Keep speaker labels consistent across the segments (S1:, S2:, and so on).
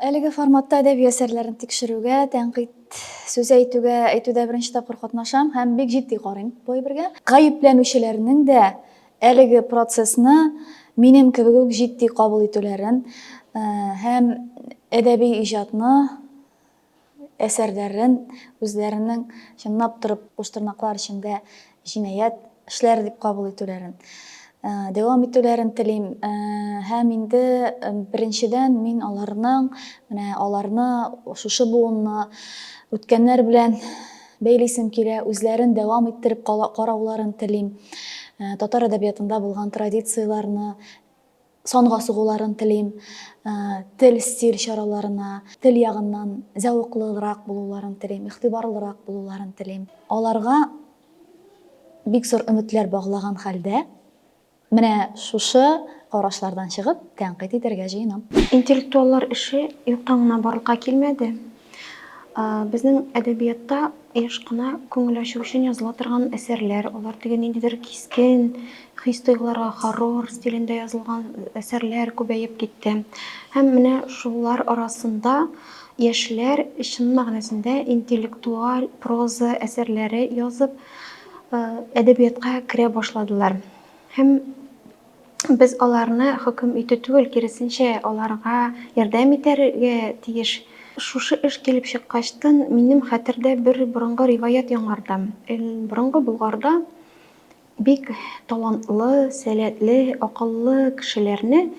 S1: Әлеге форматта әдәби әсәрләрне тикшерүгә, тәнкыйть сүзе әйтүгә, әйтүдә беренче тапкыр катнашам һәм бик җитди карыйм бу әйбергә. Гаепләнүчеләрнең дә әлеге процессны минем кебек үк җитди кабул итүләрен һәм әдәби иҗатны әсәрләрен үзләренең чынлап торып куштырнаклар эчендә җинаять эшләре дип кабул итүләрен, дәвам итүләрен телим. Һәм инде беренчедән мин аларның, менә аларны, шушы буынны үткәннәр белән бәйлисем килә, үзләрен дәвам иттереп карауларын телим. Татар әдәбиятында булган традицияләрне санга сугуларын телим, тел, стиль чараларына, тел ягыннан зәвыклырак булуларын телим, игътибарлырак булуларын телим. Аларга бик зур өметләр баглаган хәлдә, менә шушы карашлардан чыгып, тәнкыйть итәргә җыенам.
S2: Интеллектуаллар эше юктан гына барлыкка килмәде. Безнең әдәбиятта еш кына күңел ачу өчен языла торган әсәрләр, алар теге ниндидер кискен хис-тойгыларга хоррор стилендә язылган әсәрләр күбәеп китте. Һәм менә шулар арасында яшьләр чын мәгънәсендә интеллектуаль проза әсәрләре язып, әдәбиятка керә башладылар. Һәм без аларны хөкем итү түгел, киресенчә, аларга ярдәм итәргә тиеш. Шушы эш килеп чыккачтын, минем хәтердә бер борынгы риваять яңарды. Борынгы Болгарда бик талантлы, сәләтле, акыллы кешеләрне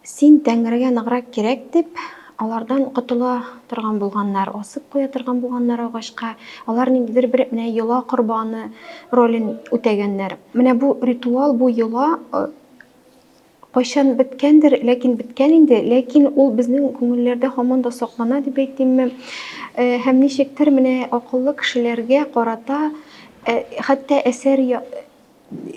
S2: Син Тәңрегә ныграк кирәк дип, алардан котыла торган булганнар, асып куя торган булганнар агачка. Алар ниндидер бер менә йола корбаны ролен үтәгәннәр. Менә бу ритуал, бу йола кайчан беткәндер, ләкин беткән инде, ләкин ул безнең күңелләрдә һаман да саклана дип әйтимме. Һәм ничектер менә акыллы кешеләргә карата хәтта әсәр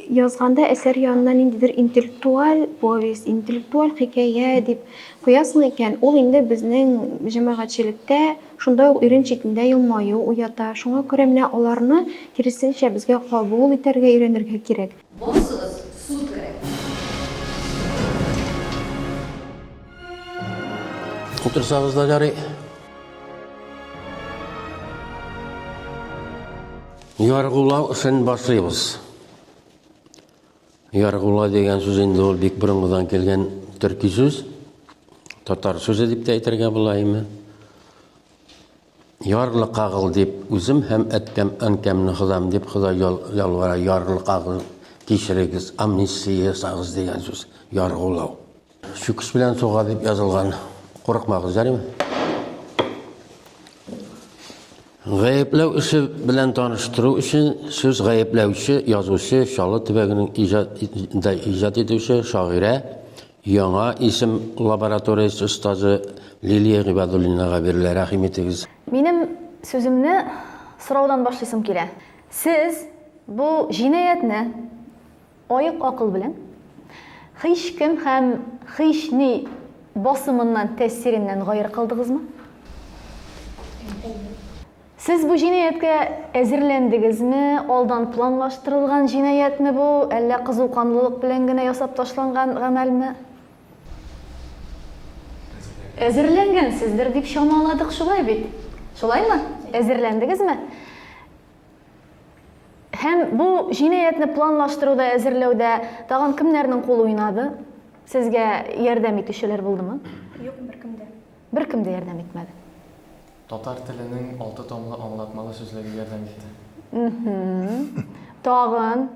S2: Язганда әсәр янына ниндидер интеллектуаль повесть, интеллектуаль хикәя дип куясың икән, ул инде безнең җәмәгатьчелектә шунда ук ирен читендә елмаю уята. Шуңа күрә менә аларны, киресенчә, безгә кабул итәргә өйрәнергә кирәк.
S3: Басыгыз, суд керә.
S4: Утырсагыз да ярый. Яргулау эшен башлыйбыз. Яргула дигән сүз инде ул бик борынгыдан килгән төрки сүз. Татар сүзе дип тә әйтергә була име. Ярлыкагыл дип үзем һәм әткәм, әнкәмне Ходам дип Ходай ялвара, ярлыкагыл, кичерегез, амнистия ясагыз дигән сүз, яргулау. Чүкеч белән суга дип язылган. Курыкмагыз, ярыймы? Гаепләү эше белән таныштыру өчен сүз гаепләүче язучы Чаллы төбәгенең иҗат иҗат итүче шагыйрә, яңа исем лабораториясе остазы Лилия Гыйбадуллинага бирелә. Рәхим итегез.
S1: Минем сүземне сораудан башлыйсым килә. Сез бу җинаятьне Аек акыл белән, һичкем һәм һични басымыннан, тәэсиреннән гайре калдыгызмы? Сез бу җинаятькә әзерләндегезме, алдан планлаштырылган җинаятьме бу, әллә кызу канлылык белән генә ясап ташланган гамәлме? Әзерләнгәнсездер дип чамаладык, шулай бит? Шулаймы? Әзерләндегезме? Һәм бу җинаятьне планлаштыруда, әзерләүдә тагын кемнәрнең кулы уйнады? Сезгә ярдәм итүчеләр булдымы?
S2: Юк, беркем дә.
S1: Беркем дә ярдәм итмәде.
S5: Татар теленең алты томлы аңлатмалы сүзлеге ярдәм итте.
S1: Тагын,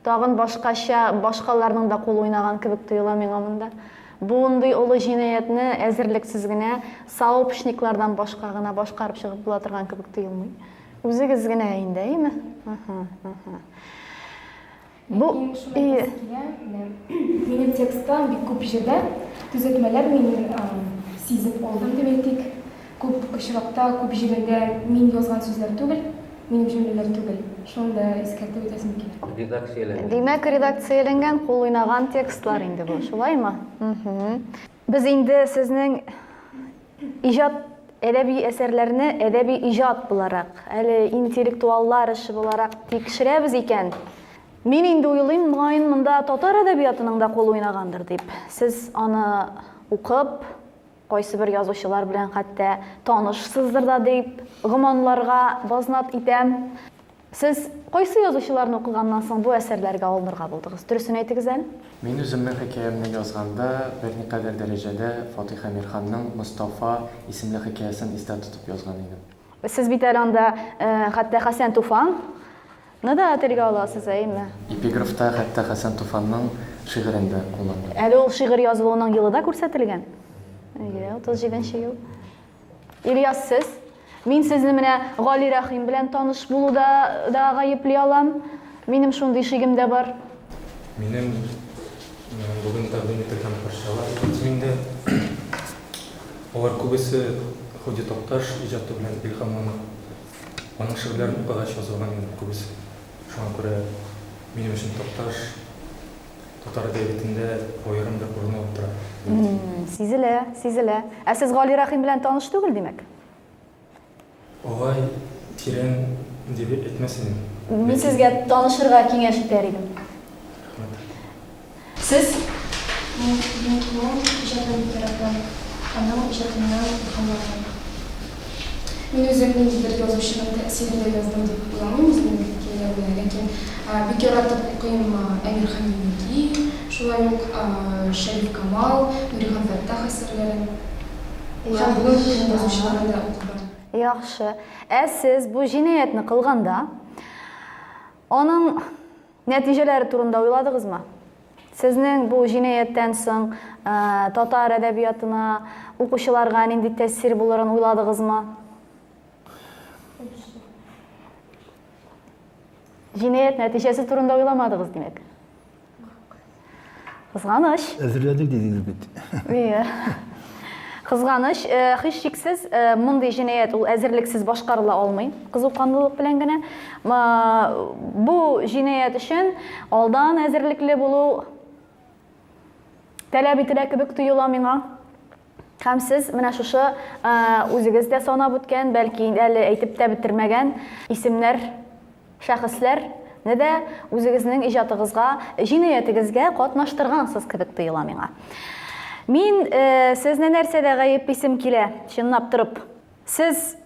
S1: тагын башкача, башкаларның да кулы уйнаган кебек тоела миңа монда. Бундый олы җинаятьне әзерлексез генә, сообщниклардан башка гына башкарып чыгып була торган кебек тоелмый. Үзегез генә инде, әйеме?
S6: Бу килә, минем текстта бик күп җирдә төзәтмәләр мин сизеп алдым дип әйтик. Күп очракта, күп җирендә мин язган сүзләр түгел, минем җөмләләр түгел. Шуны да искәртеп үтәсем килә.
S4: Редакцияләнгән.
S1: Димәк, редакцияләнгән, кул уйнаган текстлар инде бу, шулаймы? Без инде сезнең иҗат әдәби әсәрләрне әдәби иҗат буларак, әле интеллектуаллар эше буларак тикшерәбез икән, мин инде уйлыйм, мөгаен, монда татар әдәбиятының да кулы уйнагандыр дип. Сез аны укып, Кайсыбер язучылар белән хәтта танышсыздыр да дип гөманларга базнат итәм. Сез кайсы язучыларны укыганнан соң бу әсәрләргә алынырга булдыгыз? Дөресен әйтегез әле.
S5: Мин үземнең хикәямне язганда берникадәр дәрәҗәдә Фатыйх Әмирханның Мостафа исемле хикәясен истә тотып язган идем.
S1: Сез бит әле анда хәтта Хәсән Туфан ны да телгә аласыз, әйеме?
S5: Эпиграфта хәтта Хәсән Туфанның шигырен дә кулландым.
S1: Әле ул шигырь язылуның елы да күрсәтелгән. Әйе, 37 нче ел. Ильяс, сез? Мин сезне менә Гали Рәхим белән таныш булуда да гаепли алам. Минем шундый шигем дә бар.
S7: Минем бүген тәкъдим ителгән парчалар инде. Алар күбесе Һуди Такташ иҗаты белән илһамланып, аның шигырьләрен укыгач язылган инде күбесе. Шуңа күрә минем өчен Такташ татар әдәбиятендә аерым бер урын алып тора.
S1: Сизелә, сизелә. Ә сез Гали Рәхим белән таныш түгел, димәк?
S7: Алай тирән дип әйтмәс идем.
S1: Мин сезгә танышырга киңәш итәр идем.
S7: Рәхмәт.
S1: Сез?
S6: Мин Бинкиның иҗатын бик яратам, аның иҗатыннан илһамланам. Мин үзем ниндидер язучының тәэсирендә яздым дип уйламыйм үземнең хикәяләремне, ләкин бик яратып укыйм Әмирхан Еники, шулай ук Шәриф Камал, Нурихан Фәттах әсәрләрен. Һәм бүгенге көн язучыларын да укып барам.
S1: Яхшы. Ә сез бу җинаятьне кылганда, аның нәтиҗәләре турында уйладыгызмы? Сезнең бу җинаятьтән соң татар әдәбиятына, укучыларга нинди тәэсир булырын уйладыгызмы? Җинаять нәтиҗәсе турында уйламадыгыз, димәк? Кызганыч.
S8: Әзерләдек дидегез бит.
S1: Ие. Кызганыч, э, һичшиксез, э, мондый җинаять ул әзерлексез башкарыла алмый, кызу канлылык белән генә. Бу җинаять өчен алдан әзерлекле булу таләп ителә кебек тоела миңа. Һәм сез менә шушы э, үзегез дә санап үткән, бәлки әле әйтеп тә бетермәгән исемнәр Шәхесләр не дә үзегезнең иҗатыгызга, җинаятегезгә катнаштыргансыз кебек тоела миңа. Мин сезне нәрсәдә гаеплисем килә, чынлап торып. Сез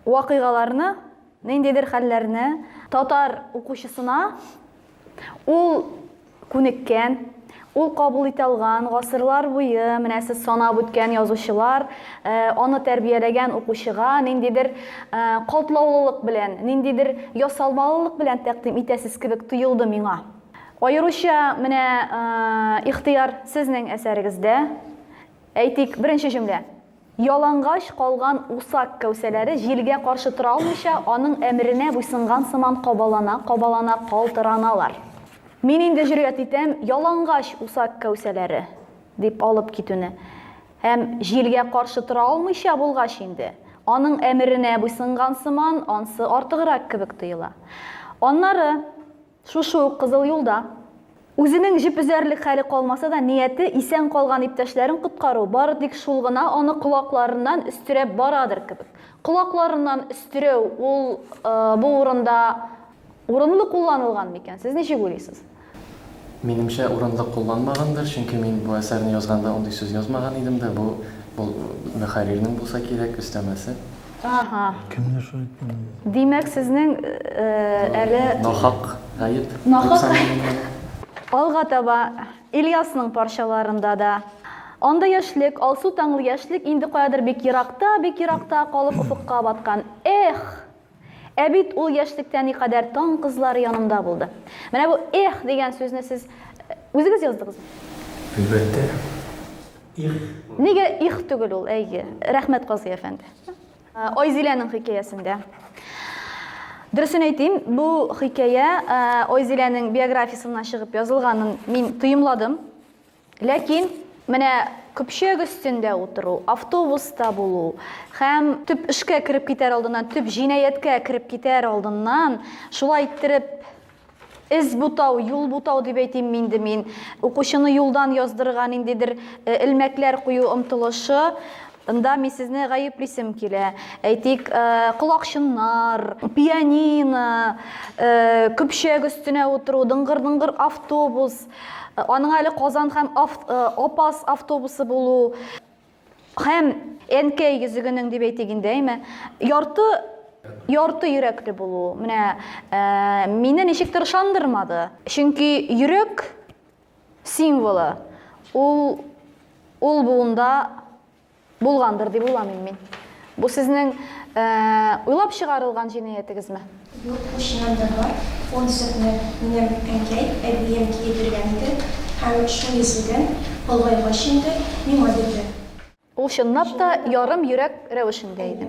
S1: вакыйгаларны, ниндидер хәлләрне татар укучысына Ул күнеккән, ул кабул итә алган, гасырлар буе менә сез санап үткән язучылар аны тәрбияләгән укучыга ниндидер катлаулылык белән, ниндидер ясалмалылык белән тәкъдим итәсез кебек тоелды миңа. Аеруча менә Ихтыяр сезнең әсәрегездә. Әйтик, беренче җөмлә. Ялангач калган усак кәүсәләре җилгә каршы тора алмыйча, аның әмеренә буйсынган сыман кабалана-кабалана калтыраналар. Мин инде җөрьәт итәм, ялангач усак кәүсәләре, дип алып китүне. Һәм җилгә каршы тора алмыйча булгач инде, аның әмеренә буйсынган сыман, ансы артыграк кебек тоела. Аннары. Шушы ук Кызыл юлда. Үзенең җеп өзәрлек хәле калмаса да, нияте, исән калган иптәшләрен коткару, бары тик шул гына аны колакларыннан өстерәп барадыр кебек. Колакларыннан өстерәү ул бу урында урынлы кулланылган микән? Сез ничек уйлыйсыз?
S5: Минемчә, урынлы кулланмагандыр, чөнки мин бу әсәрне язганда андый сүз язмаган идем дә, бу, бу мөхәррирнең булса кирәк, өстәмәсе.
S1: Ага.
S8: Кемнәр шулай әйткән?
S1: Димәк, сезнең әле
S5: Нахак гаеп.
S1: Нахак гаеп. Алга таба Ильясның парчаларында да Анда яшьлек, алсу таңлы яшьлек инде каядыр бик еракта, бик еракта калып офыкка баткан. Эх! Ә бит ул яшьлектә никадәр таң кызлары янымда булды. Менә бу эх дигән сүзне сез үзегез яздыгызмы?
S7: Әлбәттә.
S1: Их. Нигә их түгел ул, әйе. Рәхмәт, Казый әфәнде. Айзиләнең хикәясендә. Дөресен әйтим, бу хикәя Айзиләнең биографиясеннән чыгып язылганын мин тоемладым. Ләкин менә көпчәк өстендә утыру, автобуста булу һәм төп эшкә кереп китәр алдыннан, төп җинаятькә кереп китәр алдыннан шулай иттереп Эз бутау, юл бутау дип әйтимме инде мин, укучыны юлдан яздырырга ниндидер элмәкләр кую омтылышы нда мин сезне гаеплисем килә. Әйтик, колакчыннар, пианино, көпчәк өстенә утыру, дыңгыр-дыңгыр автобус, аның әле Казан һәм Апас автобусы булу. Һәм әнкәй йөзегенең дип әйтик инде, әйме, ярты ярты йөрәкле булуы менә мине ничектер ышандырмады. Чөнки йөрәк символы ул ул буында булгандыр дип уйламыйм мин. Бу сезнең уйлап чыгарылган җинаятегезме?
S9: Юк, бу чыннан да бар. Ул йөзекне минем әнкәй, әбием киеп йөргән иде һәм шул йөзеген, олыгайгач инде, миңа бирде.
S1: Ул чынлап та ярым йөрәк рәвешендә иде.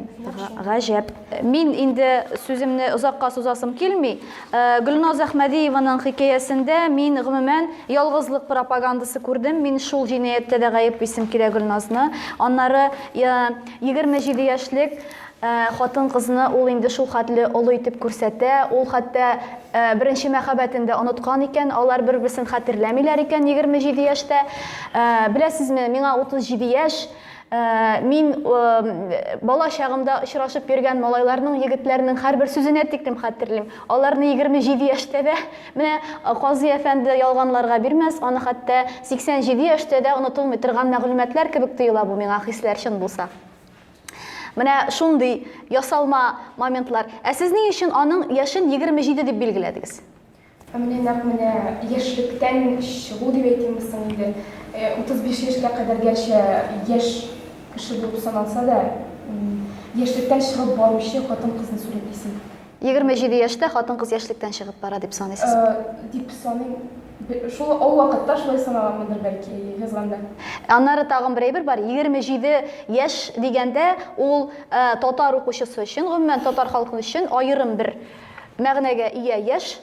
S1: Гаҗәп. Мин инде сүземне озакка сузасым килми. Гөлназ Әхмәдиеваның хикәясендә мин, гомумән, ялгызлык пропагандасы күрдем. Мин шул җинаятьтә дә гаеплисем килә Гөлназны. Аннары 27 яшьлек хатын-кызны ул инде шул хәтле олы итеп күрсәтә. Ул хәтта беренче мәхәббәтен дә оныткан икән. Алар бер-берсен хәтерләмиләр икән 27 яшьтә. Беләсезме, миңа 37 яшь. Мин бала чагымда очрашып йөргән малайларның, егетләрнең һәрбер сүзенә тиклем хәтерлим. Аларны 27 яшьтә дә, менә Казый әфәнде ялганларга бирмәс, аны хәтта 87 яшьтә дә онытылмый торган мәгълүматлар кебек тоела бу миңа, хисләр чын булса. Менә шундый ясалма моментлар. Ә сез ни өчен аның яшен 27 дип билгеләдегез?
S6: Ә менә нәкъ менә яшьлектән чыгу дип әйтимме соң инде, 35 яшькә кадәр гәрчә яшь кеше булып саналса да, яшьлектән чыгып баручы хатын-кызны сурәтлисем.
S1: 27 яшьтә хатын-кыз яшьлектән чыгып бара дип саныйсызмы?
S6: Дип саныйм. Шул ул вакытта шулай санаганмындыр бәлки, язганда.
S1: Аннары тагын бер әйбер бар, 27 яшь дигәндә, ул татар укучысы өчен, гомумән, татар халкы өчен аерым бер мәгънәгә ия яшь.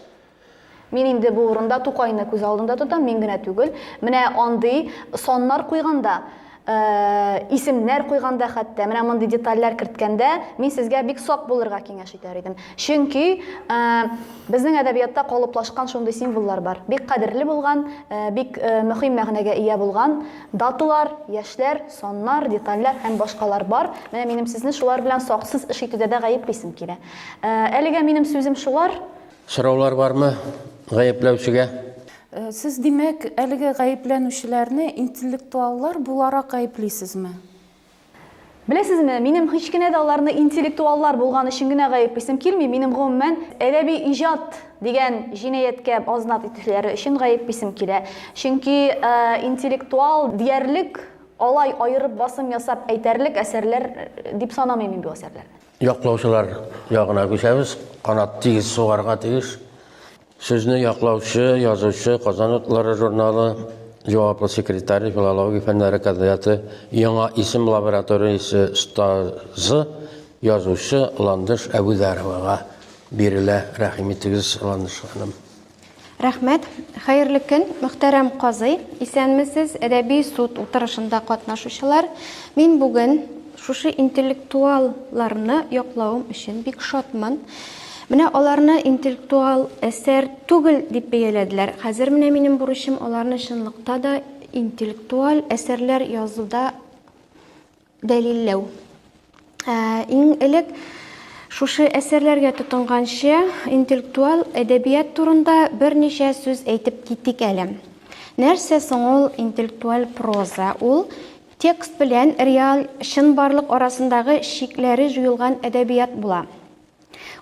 S1: Мин инде бу урында Тукайны күз алдында тотам, мин генә түгел. Менә андый саннар куйганда, исемнәр куйганда хәтта, менә мондый детальләр керткәндә, мин сезгә бик сак булырга киңәш итәр идем. Чөнки безнең әдәбиятта калыплашкан шундый символлар бар. Бик кадерле булган, бик мөһим мәгънәгә ия булган даталар, яшьләр, саннар, детальләр һәм башкалар бар. Менә минем сезне шулар белән саксыз эш итүдә дә гаеплисем килә. Әлегә минем сүзем шулар.
S4: Сораулар бармы гаепләүчегә?
S10: Сез, димәк, әлеге гаепләнүчеләрне интеллектуаллар буларак гаеплисезме?
S1: Беләсезме, минем һич кенә дә аларны интеллектуаллар булган өчен генә гаеплисем килми, минем гомумән әдәби иҗат дигән җинаятькә азнат итүчеләре өчен гаеплисем килә. Чөнки интеллектуал диярлек алай аерып басым ясап әйтәрлек әсәрләр дип санамыйм мин бу әсәрләрне.
S4: Яклаучылар ягына күчәбез. Канат тигез сугарга тиеш. Сүзне яклаучы, язучы, Казан утлары журналы җаваплы секретаре, филология фәннәре кандидаты, Яңа исем лабораториясе остазы, язучы Ландыш Әбүзәровага бирелә. Рәхим итегез, Ландыш ханым.
S2: Рәхмәт. Хәерле көн, мөхтәрәм казый. Исәнмесез, әдәби суд утырышында катнашучылар. Мин бүген шушы интеллектуалларны яклавым өчен бик шатмын. Менә аларны интеллектуал әсәр түгел дип бәяләделәр. Хәзер менә минем бурычым аларны чынлыкта да интеллектуаль әсәрләр язуда дәлилләү. Иң элек шушы әсәрләргә тотынганчы, интеллектуаль әдәбият турында берничә сүз әйтеп китик әле. Нәрсә соң ул интеллектуаль проза? Ул текст белән реаль чынбарлык арасындагы чикләре җуелган әдәбият була.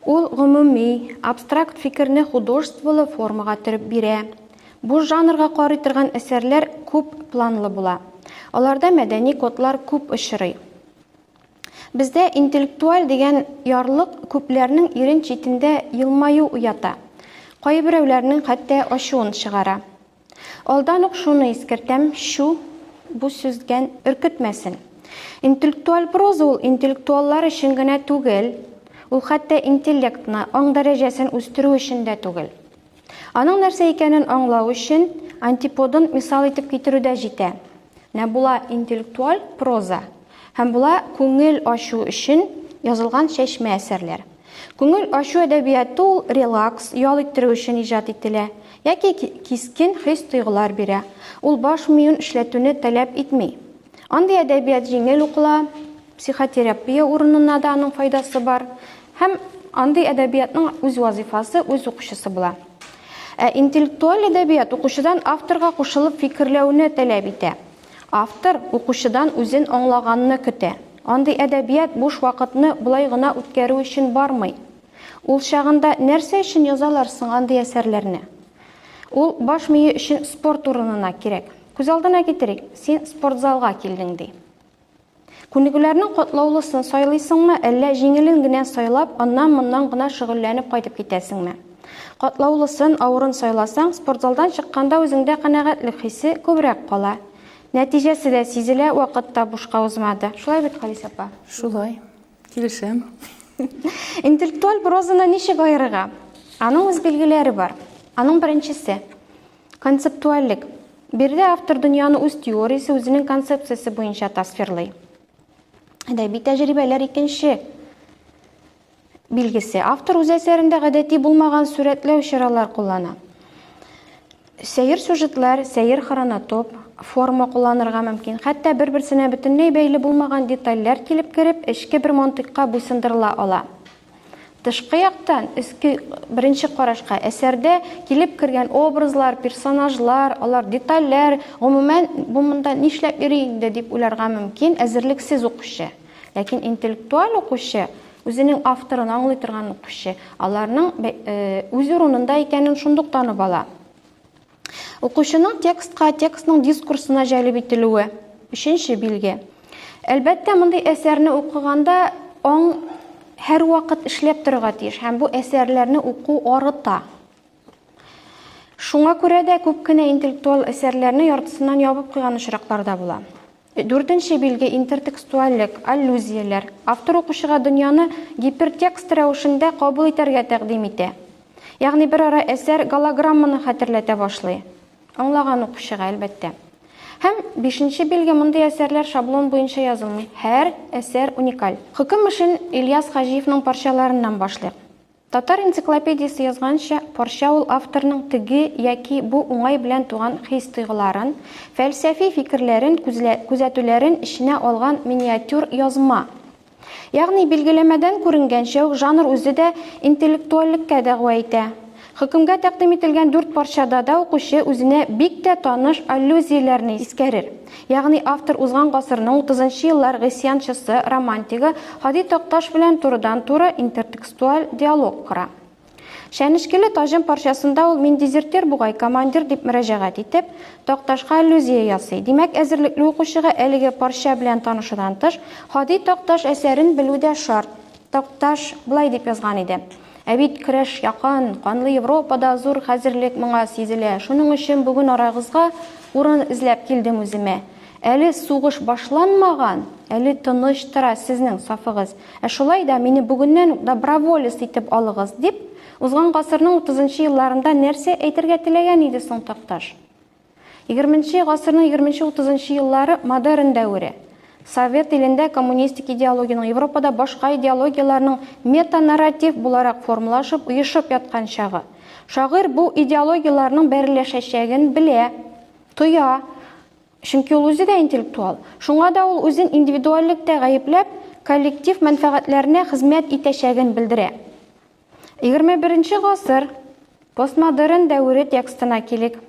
S2: Ул гомуми, абстракт фикерне художестволы формага төреп бирә. Бу жанрга карый торган әсәрләр күп планлы була. Аларда мәдәни кодлар күп очрый. Бездә интеллектуаль дигән ярлык күпләрнең ирен читендә елмаю уята, кайберәүләрнең хәтта ачуын чыгара. Алдан ук шуны искәртәм, чү, бу сүздән өркетмәсен. Интеллектуаль проза ул интеллектуаллар өчен генә түгел, ул хәтта интеллектны, аң дәрәҗәсен үстерү өчен дә түгел. Аның нәрсә икәнен аңлау өчен антиподын мисал итеп китерү дә җитә. Менә була интеллектуаль проза һәм була күңел ачу өчен язылган чәчмә әсәрләр. Күңел ачу әдәбияты ул релакс, ял иттерү өчен иҗат ителә яки кискен хис-тойгылар бирә. Ул баш миен эшләтүне таләп итми. Андый әдәбият җиңел укыла, психотерапия урынына да аның файдасы бар һәм андый әдәбиятның үз вазыйфасы, үз укучысы була. Ә интеллектуаль әдәбият укучыдан авторга кушылып фикерләүне таләп итә. Автор укучыдан үзен аңлаганны көтә. Андый әдәбият буш вакытны болай гына үткәрү өчен бармый. Ул чагында нәрсә өчен язалар соң андый әсәрләрне? Ул баш мие өчен спорт урынына кирәк. Күз алдына китерик, син спортзалга килдең, ди. Күнегүләрнең катлаулысын сайлыйсыңмы, әллә җиңелен генә сайлап, аннан-моннан гына шөгыльләнеп кайтып китәсеңме? Катлаулысын, авырын сайласаң, спортзалдан чыкканда үзеңдә канәгатьлек хисе күбрәк кала. Нәтиҗәсе дә сизелә, вакыт та бушка узмады. Шулай бит, Халисә апа?
S10: Шулай. Килешәм.
S2: Интеллектуаль прозаны ничек аерырга? Аның үз билгеләре бар. Аның беренчесе, Концептуальлек. Биредә автор дөньяны үз теориясе, үзенең концепциясе буенча тасвирлый. Әдәби тәҗрибәләр икенче билгесе. Автор үз әсәрендә гадәти булмаган сурәтләү чаралар куллана. Сәер сюжетлар, сәер хронотоп, форма кулланырга мөмкин. Хәтта бер-берсенә бөтенләй бәйле булмаган детальләр килеп кереп, эчке бер мантыйкка буйсындырыла ала. Тышкы яктан, өске, беренче карашка, әсәрдә килеп кергән образлар, персонажлар, алар детальләр, гомумән, бу монда нишләп йөри инде дип уйларга мөмкин әзерлексез укучы. Ләкин интеллектуаль укучы, үзенең авторын аңлый торган укучы, аларның үз урынында икәнен шундук танып ала. Укучының текстка, текстның дискурсына җәлеп ителүе, өченче билге. Әлбәттә, мондый әсәрне укыганда аң һәрвакыт эшләп торырга тиеш һәм бу әсәрләрне уку арыта. Шуңа күрә дә күп кенә интеллектуаль әсәрләрне яртысыннан ябып куйган очраклар да була. Дүртенче билге, интертекстуальлек, аллюзияләр. Автор укучыга дөньяны гипертекст рәвешендә кабул итәргә тәкъдим итә. Ягъни берара әсәр голограмманы хәтерләтә башлый. Аңлаган укучыга, әлбәттә. Һәм бишенче билге, мондый әсәрләр шаблон буенча язылмый. Һәр әсәр уникаль. Хөкем эшен Ильяс Хаҗиевның парчаларыннан башлыйк. Татар энциклопедиясе язганча, парча ул авторның теге яки бу уңай белән туган хис-тойгыларын, фәлсәфи фикерләрен, күзәтүләрен эченә алган миниатюр язма. Ягъни, билгеләмәдән күренгәнчә үк, жанр үзе дә интеллектуальлеккә дәгъва итә. Хөкемгә тәкъдим ителгән дүрт парчада да укучы үзенә бик тә таныш аллюзияләрне искәрер. Ягъни автор узган гасырның утызынчы еллар гыйсьянчысы, романтигы Һади Такташ белән турыдан-туры интертекстуаль диалог кора. Чәнечкеле таҗым парчасында ул Мин дезертир бугай, командир дип мөрәҗәгать итеп, Такташка аллюзия ясый. Димәк, әзерлекле укучыга әлеге парча белән танышудан тыш, Һади Такташ әсәрен белү дә шарт. Такташ болай дип язган иде. Ә бит көрәш якын, канлы Европада зур хәзерлек моңа сизелә. Шуның өчен бүген арагызга урын эзләп килдем үземә. Әле сугыш башланмаган, әле тыныч тора сезнең сафыгыз. Ә шулай да мине бүгеннән үк доброволец итеп алыгыз, дип, узган гасырның утызынчы елларында нәрсә әйтергә теләгән иде соң Такташ? Егерменче гасырның егерменче-утызынчы еллары модерн дәвере. Совет илендә коммунистик идеологиянең, Европада башка идеологияләрнең метанарратив буларак формалашып, оешып яткан чагы. Шагыйрь бу идеологияләрнең бәрелешәчәген белә, тоя. Чөнки ул үзе дә интеллектуал. Шуңа да ул үзен индивидуальлектә гаепләп, коллектив мәнфәгатьләренә хезмәт итәчәген белдерә. 21 гасыр, постмодерн дәвере текстына килик.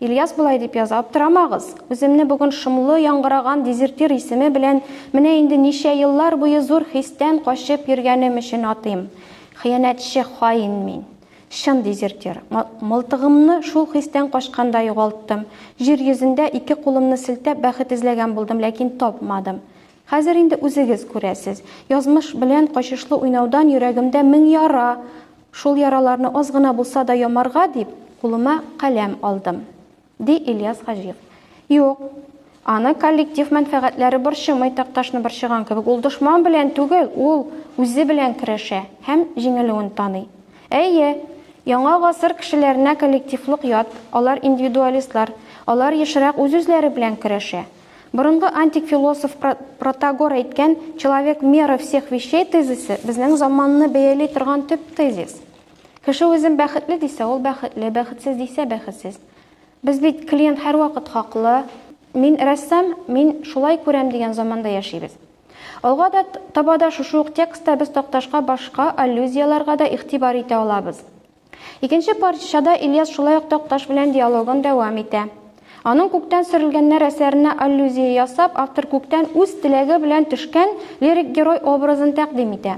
S2: Ильяс болай дип яза, Аптырамагыз, үземне бүген шомлы яңгыраган дезертир исеме белән менә инде ничә еллар буе зур хистән качып йөргәнем өчен атыйм. Хыянәтче хаин мин. Чын дезертир. Мылтыгымны шул хистән качканда югалттым. Җир йөзендә ике кулымны селтәп бәхет эзләгән булдым, ләкин тапмадым. Хәзер инде үзегез күрәсез. Язмыш белән качышлы уйнаудан йөрәгемдә мең яра. Шул яраларны аз гына булса да ямарга дип, кулыма каләм алдым. Ди Ильяс Хаҗиев. Юк. Аны коллектив мәнфәгатьләре борчымый, Такташны борчыган кебек. Ул дошман белән түгел, ул үзе белән көрәшә һәм җиңелүен таный. Әйе, яңа гасыр кешеләренә коллективлык ят, алар индивидуалистлар, алар ешрак үз-үзләре белән көрәшә. Борынгы антик философ Протагор әйткән Человек мера всех вещей тезисы безнең заманны бәяли торган төп тезис. Кеше үзен бәхетле дисә, ул бәхетле, бәхетсез дисә, бәхетсез. Без бит клиент һәрвакыт хаклы, мин рәссам, мин шулай күрәм дигән заманда яшибез. Алга да таба да шушы ук текстта без Такташка башка аллюзияләргә дә игътибар итә алабыз. Икенче парчада Ильяс шулай ук Такташ белән диалогын дәвам итә. Аның Күктән сөрелгәннәр әсәренә аллюзия ясап, автор күктән үз теләге белән төшкән лирик герой образын тәкъдим итә.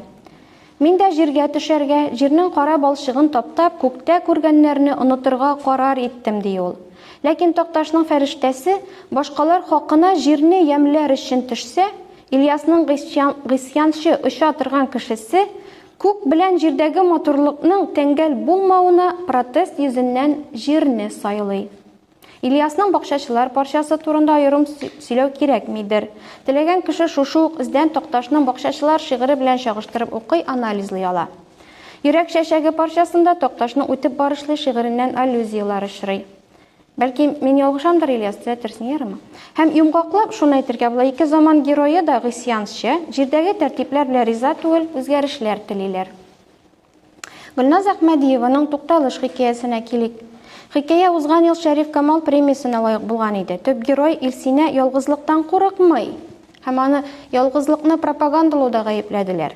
S2: Мин дә җиргә төшәргә, җирнең кара балчыгын таптап, күктә күргәннәрне онытырга карар иттем, ди ул. Ләкин Такташның фәрештәсе башкалар хакына җирне ямьләр өчен төшсә, Ильясның гыйсьянчы оча торган кешесе күк белән җирдәге матурлыкның тәңгәл булмавына протест йөзеннән җирне сайлый. Ильясның бакчачылар парчасы турында аерым сөйләү кирәкмидер. Теләгән кеше шушы ук эздән Такташның Бакчачылар шигыре белән чагыштырып укый, анализлый ала. Йөрәк чәчәге парчасында Такташның Үтеп барышлый шигыреннән аллюзияләр очрый. Бәлки, мин ялгышамдыр, Ильяс, төзәтерсең, ярыймы? Һәм йомгаклап шуны әйтергә була, ике заман герое да гыйсьянчы, җирдәге тәртипләр белән риза түгел, үзгәрешләр телиләр. Гөлназ Әхмәдиеваның Тукталыш хикәясенә килик. Хикәя узган ел Шәриф Камал премиясенә лаек булган иде. Төп герой Илсинә ялгызлыктан курыкмый һәм аны ялгызлыкны пропагандалауда гаепләделәр.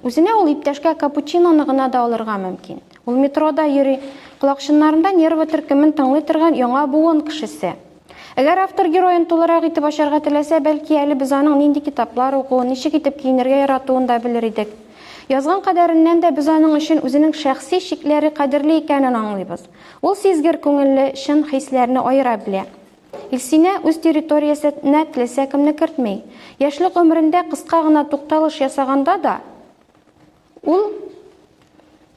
S2: Үзенә ул иптәшкә капучиноны гына да алырга мөмкин. Ул метрода йөри, колакчыннарында нервы төркемен тыңлый торган яңа буын кешесе. Әгәр автор героен тулырак итеп ачарга теләсә, бәлки әле без аның нинди китаплар укуын, ничек итеп киенергә яратуын да белер идек. Язган кадәреннән дә без аның өчен үзенең шәхси чикләре кадерле икәнен аңлыйбыз. Ул сизгер күңелле, чын хисләрне аера белә. Илсинә үз территориясенә теләсә кемне кертми. Яшьлек гомерендә кыска гына тукталыш ясаганда да, ул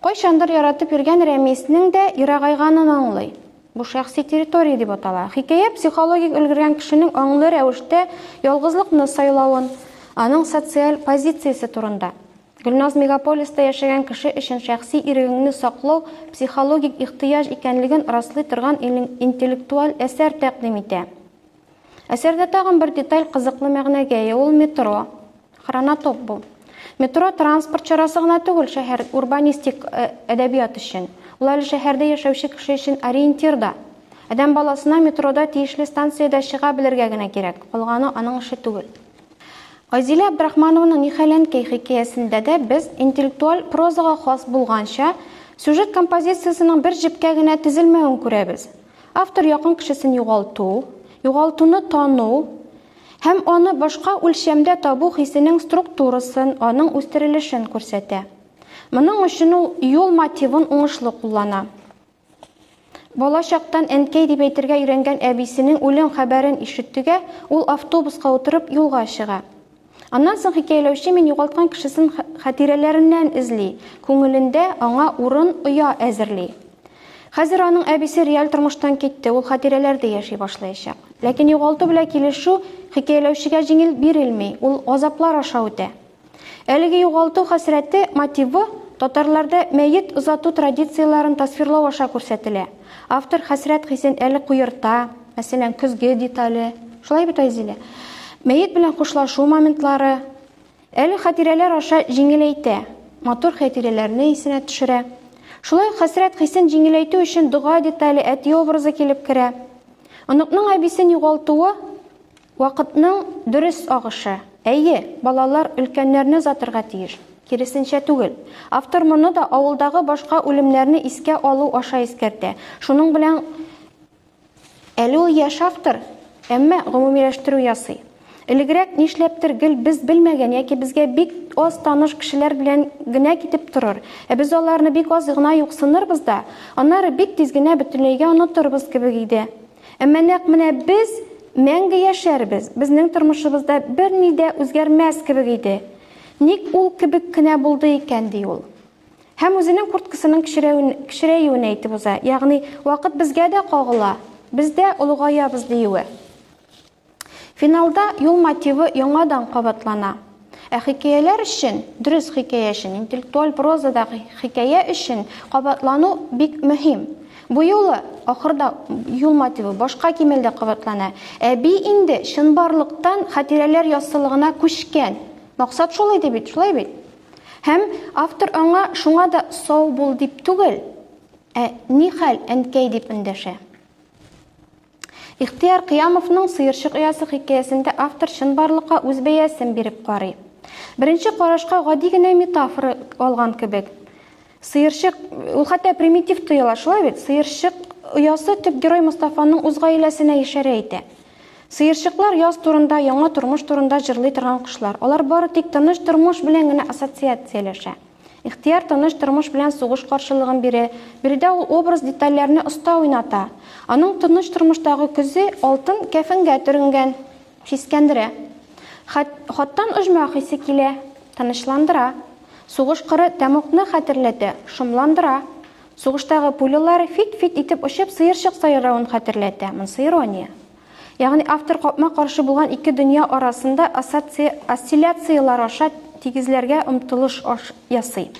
S2: кайчандыр яратып йөргән Рәмиснең дә ерагайганын аңлый. Бу шәхси территория дип атала. Хикәя психологик өлгергән кешенең аңлы рәвештә ялгызлыкны сайлавын, аның социаль позициясе турында. Гөлназ мегаполиста яшәгән кеше өчен шәхси ирегеңне саклау психологик ихтыяҗ икәнлеген раслый торган интеллектуаль әсәр тәкъдим итә. Әсәрдә тагын бер деталь кызыклы мәгънәгә ия, ул метро. Хронотоп бу. Метро транспорт чарасы гына түгел шәһәр урбанистик э, әдәбият өчен. Ул әле шәһәрдә яшәүче кеше өчен ориентир да. Адәм баласына метрода тиешле станциядә чыга белергә генә кирәк, калганы аның эше түгел. Айзилә Абдрахманованың Нихәл әнкәй хикәясендә дә без интеллектуаль прозага хас булганча, сюжет композициясенең бер җепкә генә тезелмәвен күрәбез. Автор якын кешесен югалту, югалтуны тану һәм аны башка үлчәмдә табу хисенең структурасын, аның үстерелешен күрсәтә. Моның өчен ул юл мотивын уңышлы куллана. Бала чактан әнкәй дип әйтергә өйрәнгән әбисенең үлем хәбәрен ишетүгә, ул автобуска утырып юлга чыга. Аннан соң хикәяләүче мин югалткан кешесен хатирәләреннән эзли, күңелендә аңа урын, оя әзерли. Хәзер аның әбисе реаль тормыштан китте, ул хатирәләрдә яши башлаячак. Ләкин югалту белән килешү хикәяләүчегә җиңел бирелми, ул газаплар аша үтә. Әлеге югалту хәсрәте мотивы татарларда мәет озату традицияләрен тасвирлау аша күрсәтелә. Автор хәсрәт хисен әле куерта, мәсәлән, көзге детале, шулай бит, Айзилә? Мәет белән хушлашу моментлары, әле хатирәләр аша җиңеләйтә, матур хәтирәләрне исенә төшерә. Шулай ук хәсрәт хисен җиңеләйтү өчен дога детале, әти образы килеп керә. Оныкның әбисен югалтуы Вакытның дөрес агышы. Әйе, балалар өлкәннәрне озатырга тиеш. Киресенчә түгел. Автор моны да авылдагы башка үлемнәрне искә алу аша искәртә. Шуның белән әле ул яшь автор, әмма гомумиләштерү ясый. Элегрәк нишләптер гел без белмәгән яки безгә бик аз таныш кешеләр белән генә китеп торыр, ә без аларны бик аз гына юксынырбыз да, аннары бик тиз генә бөтенләйгә онытырбыз кебек иде. Әмма нәкъ менә без мәңге яшәрбез, безнең тормышыбызда берни дә үзгәрмәс кебек иде. Ник ул кебек кенә булды икән, ди ул. Һәм үзенең курткасының кечерәюен әйтеп уза, ягъни вакыт безгә дә кагыла, без дә олыгаябыз диюе. Финалда юл мотивы яңадан кабатлана. Ә хикәяләр өчен, дөрес хикәя өчен, интеллектуаль прозадагы хикәя өчен кабатлану бик мөһим. Бу юлы ахырда юл мотивы башка кимәлдә кабатлана. Әби инде чынбарлыктан хатирәләр яссылыгына күчкән. Максат шул иде бит, шулай бит? Һәм автор аңа шуңа да сау бул дип түгел, ә нихәл, әнкәй дип эндәшә. Ихтыяр Кыямовның Сыерчык оясы хикәясендә автор чынбарлыкка үз бәясен биреп карый. Беренче карашка гади генә метафора алган кебек. Сыерчык, ул хәтта примитив тоела, шулай бит? Сыерчык оясы төп герой Мостафаның үз гаиләсенә ишарә итә. Сыерчыклар яз турында, яңа тормыш турында җырлый торган кошлар. Алар бары тик тыныч тормыш белән генә ассоциацияләшә. Ихтыяр тыныч тормыш белән сугыш каршылыгын бирә. Биредә ул образ детальләрне оста уйната. Аның тыныч тормыштагы көзе алтын кәфенгә төренгән. Сискәндерә. Хат, хаттан оҗмах исе килә. Тынычландыра. Сугыш кыры тәмугны хәтерләтә, шомландыра. Сугыштагы пулялар фит-фит итеп очып сыерчык сайравын хәтерләтә. Монсы ирония. Ягъни автор капма-каршы булган ике дөнья арасында ассоци осцилляцияләр аша тигезләргә омтылыш аш ясый.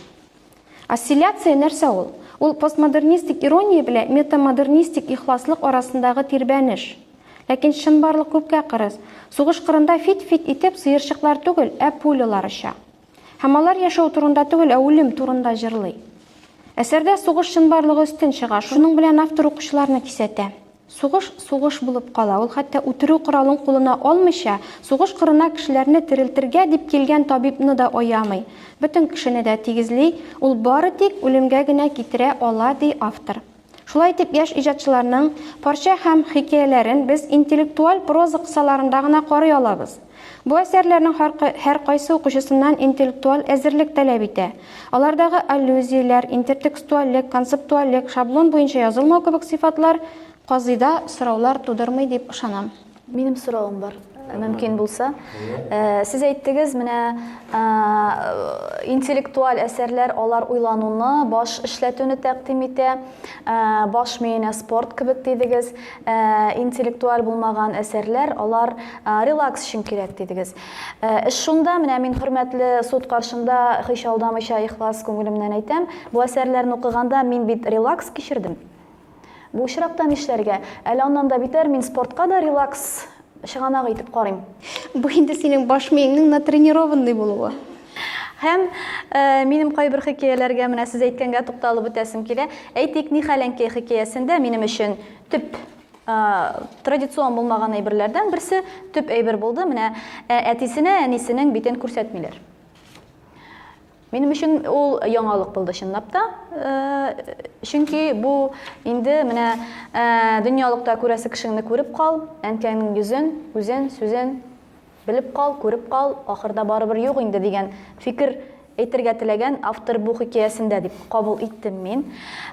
S2: Осцилляция нәрсә ул? Ул постмодернистик ирония белә метамодернистик ихласлык арасындагы тирбәнеш. Ләкин чынбарлык күпкә кырыс. Сугыш кырында фит-фит итеп сыерчыклар түгел, ә пулялар оча. Һәм алар яшәү турында түгел, ә үлем турында җырлый. Әсәрдә сугыш чынбарлыгы өстен чыга, шуның белән автор укучыларны кисәтә. Сугыш сугыш булып кала, ул хәтта үтерү коралын кулына алмыйча, сугыш кырына кешеләрне терелтергә дип килгән табибны да аямый. Бөтен кешене дә тигезли, ул бары тик үлемгә генә китерә ала, ди автор. Шулай итеп, яшь иҗатчыларның парча һәм хикәяләрен без интеллектуаль проза кысаларында гына карый алабыз. Бу әсәрләрнең һәркайсы укучысыннан интеллектуаль әзерлек таләп итә. Алардагы аллюзияләр, интертекстуальлек, концептуальлек, шаблон буенча язылмау кебек сыйфатлар казыйда сораулар тудырмый дип ышанам.
S1: Минем соравым бар, мөмкин булса. Сез әйттегез, менә интеллектуаль әсәрләр алар уйлануны, баш эшләтүне тәкъдим итә, баш миенә спорт кебек дидегез. Интеллектуаль булмаган әсәрләр алар релакс өчен кирәк дидегез. Эш шунда, менә мин хөрмәтле суд каршында һич алдамыйча ихлас күңелемнән әйтәм, бу әсәрләрне укыганда мин бит релакс кичердем. Бу очракта нишләргә? Әле аннан да битәр, мин спортка да релакс чыганагы итеп карыйм.
S2: Бу инде синең баш миеңнең натренированный булуы.
S1: Һәм минем кайбер хикәяләргә менә сез әйткәнгә тукталып үтәсем килә. Әйтик, Нихәл әнкәй хикәясендә минем өчен төп традицион булмаган әйберләрдән берсе төп әйбер булды. Менә әтисенә әнисенең битен күрсәтмиләр. Минем өчен ул яңалык булды чынлап та. Чөнки бу инде менә дөньялыкта күрәсе кешеңне күреп кал, әнкәңнең йөзен, күзен, сүзен белеп кал, күреп кал, ахырда барыбер юк инде дигән фикер әйтергә теләгән автор бу хикәясендә дип кабул иттем мин.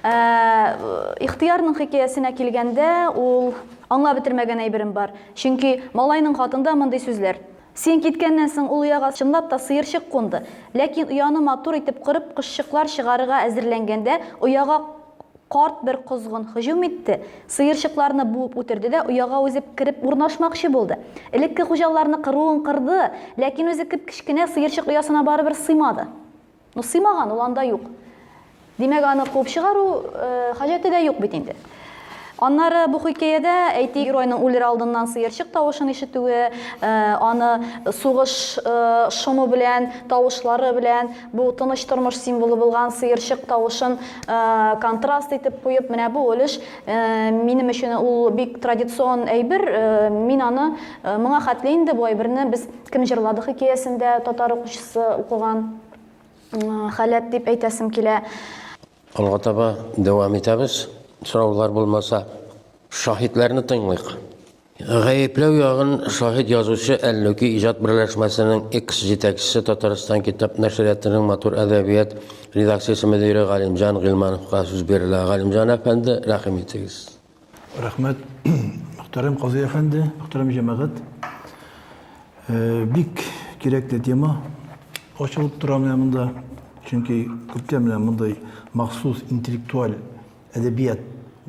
S1: Ихтыярның хикәясенә килгәндә, ул аңлап бетермәгән әйберем бар. Чөнки малайның хатында мондый сүзләр. Син киткәннән соң ул ояга чынлап та сыерчык кунды. Ләкин ояны матур итеп корып, кошчыклар чыгарырга әзерләнгәндә, ояга карт бер козгын һөҗүм итте, сыерчыкларны буып үтерде дә ояга үзе кереп урнашмакчы булды. Элекке хуҗаларны кыруын кырды, ләкин үзе кеп-кечкенә сыерчык оясына барыбер сыймады. Ну, сыймаган, ул анда юк. Димәк, аны куып чыгару хаҗәте дә юк бит инде. Аннары бу хикәядә, әйтик, геройның үлер алдыннан сыерчык тавышын ишетүе, аны сугыш шомы белән, тавышлары белән, бу тыныч тормыш символы булган сыерчык тавышын контраст итеп куеп, менә бу өлеш минем өчен ул бик традицион әйбер, мин аны моңа хәтле инде бу әйберне без Кем җырлады хикәясендә татар укучысы укыган халәт дип әйтәсем килә.
S4: Алга таба дәвам итәбез. Сораулар булмаса, шаһитләрне тыңлыйк. Гаепләү ягын шаһит язучы Әллүки иҗат берләшмәсенең экс-җитәкчесе Татарстан китап нәшриятының матур әдәбият редакциясе мөдире Галимҗан Гыйльмановка сүз бирелә. Галимҗан әфәнде, рәхим итегез.
S8: Рәхмәт, мөхтәрәм казый әфәнде, мөхтәрәм җәмәгать. Э, бик кирәкле тема ачылып тора менә монда. Чөнки күптән менә мондый махсус интеллектуаль әдәбият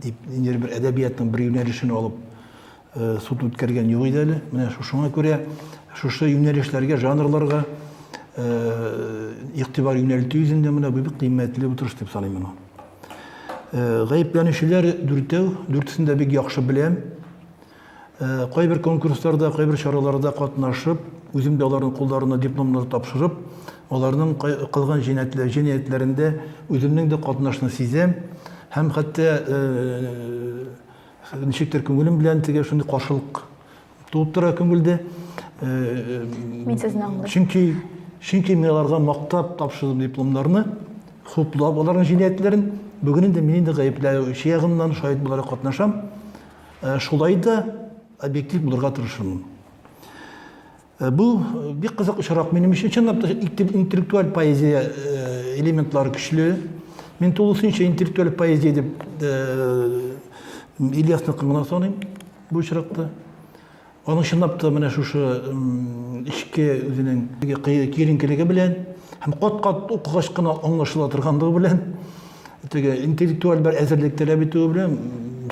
S8: дип, ниндидер бер әдәбиятның бер юнәлешен алып э, суд үткәргән юк иде әле. Менә шуңа күрә шушы юнәлешләргә, жанрларга э, игътибар юнәлтү йөзендә менә бу бик кыйммәтле утырыш дип саныйм моны. Гаепләнүчеләр дүртәү, дүртесен дә бик яхшы беләм. Кайбер конкурсларда, кайбер чараларда катнашып, үзем дә аларның кулларына дипломнар тапшырып, аларның кылган җинаятьләрендә үземнең дә катнашны сизәм һәм хәтта ничектер күңелем белән теге шундый каршылык Туып тора күңелдә.
S1: Мин сезне аңлыйм.
S8: Чөнки чөнки мин аларга мактап тапшырдым дипломнарны, хуплап аларның җинаятьләрен. Бүген инде мин инде гаепләүче ягыннан шаһит буларак катнашам. Шулай да объектив булырга тырышырмын. Бу бик кызык очрак минем өчен. Чынлап та интеллектуаль поэзия элементлары көчле. Мин тулысынча интеллектуаль поэзия дип Ильясныкын гына саныйм бу очракта. Аның чынлап та менә шушы эчке үзенең киеренкелеге белән һәм кат-кат укыгач кына аңлашыла торганлыгы белән теге интеллектуаль бер әзерлек таләп итүе белән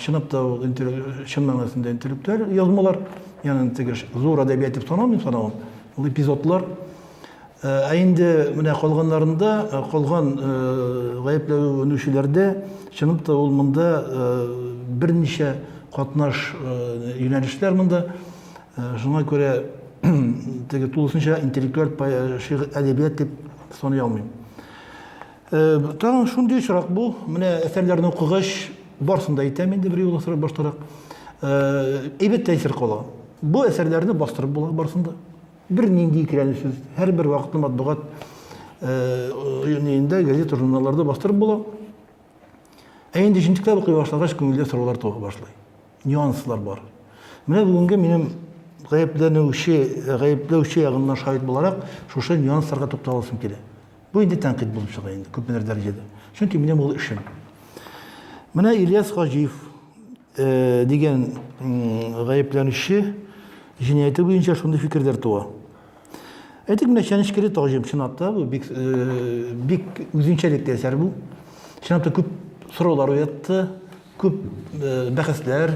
S8: чынлап та ул чын мәгънәсендә интеллектуаль язмалар, ягъни теге зур әдәбият дип санамыйм санавын, ул эпизодлар. Ә инде менә калганнарында, калган гаепләнүчеләрдә, чынлап та ул монда берничә катнаш юнәлешләр монда. Шуңа күрә теге тулысынча интеллектуаль шигырь әдәбият дип саный алмыйм. Тагын шундый очрак бу. Менә әсәрләрне укыгач, барысын да әйтәм инде бер юлы сорап баштарак. Әйбәт тәэсир кала. Бу әсәрләрне бастырып була барысын да. Бернинди икеләнүсез, һәрбер вакытлы матбугат ниендә, газета, журналларда бастырып була. Ә инде җентекләп укый башлагач, күңелдә сораулар туа башлый. Нюанслар бар. Менә бүгенге минем гаепләнүче, гаепләүче ягыннан шаһит буларак, шушы нюансларга тукталасым килә. Бу инде тәнкыйть булып чыга инде, күпмедер дәрәҗәдә. Чөнки минем ул эшем. Менә Ильяс Хаҗиев дигән гаепләнүче җинаяте буенча шундый фикерләр туа. Әйтик, менә Чәнечкеле таҗым, чынлап та, бу бик, бик үзенчәлекле әсәр бу. Чынлап та күп сораулар уятты, күп бәхәсләр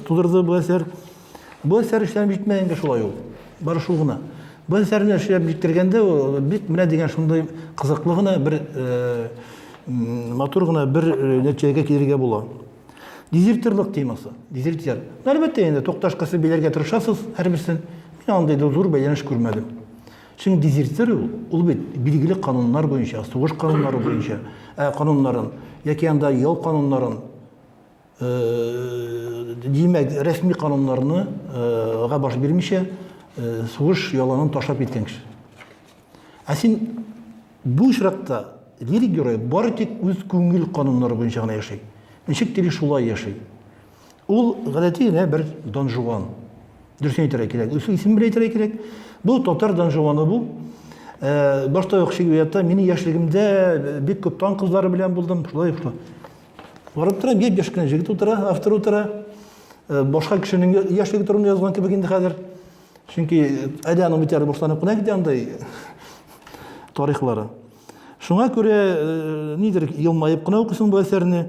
S8: тудырды бу әсәр. Бу әсәр эшләнеп җитмәгәнгә шулай ул. Бары шул гына. Бу әсәрне эшләп җиткергәндә, бик менә дигән шундый кызыклы гына бер матур гына бер нәтиҗәгә килергә була. Дезертирлык темасы. Дезертир. Ну, әлбәттә инде, Тукташ кысып биләргә тырышасыз һәрберсен. Мин андый да зур бәйләнеш күрмәдем. Чөнки дезертир ул, ул бит билгеле кануннар буенча, сугыш кануннары буенча, ә, кануннарын, яки анда ял кануннарын, э, димәк, рәсми кануннарны э, га баш бирмичә, э, сугыш яланын ташлап киткән кеше. Ә син бу очракта лирик герой бары тик үз күңел кануннары буенча гына яши. Ничек тели шулай яши. Ул гадәти генә бер Дон Жуан. Дөресен әйтергә кирәк. Үз исемен белән әйтергә кирәк. Бу татар Дон Жуаны бу. Э, башта ук шигъриятта минем яшьлегемдә бик күп таң кызлары белән булдым, шулай шулай. Барып торам, япь-яшь кенә җегет утыра, автор утыра. Э, башка кешенең яшьлеге турында язган кебек инде хәзер. Чөнки әле аның бит әле башланып кына китә андай тарихлары. Шуңа күрә э, нидер елмаеп кына укыйсың бу әсәрне.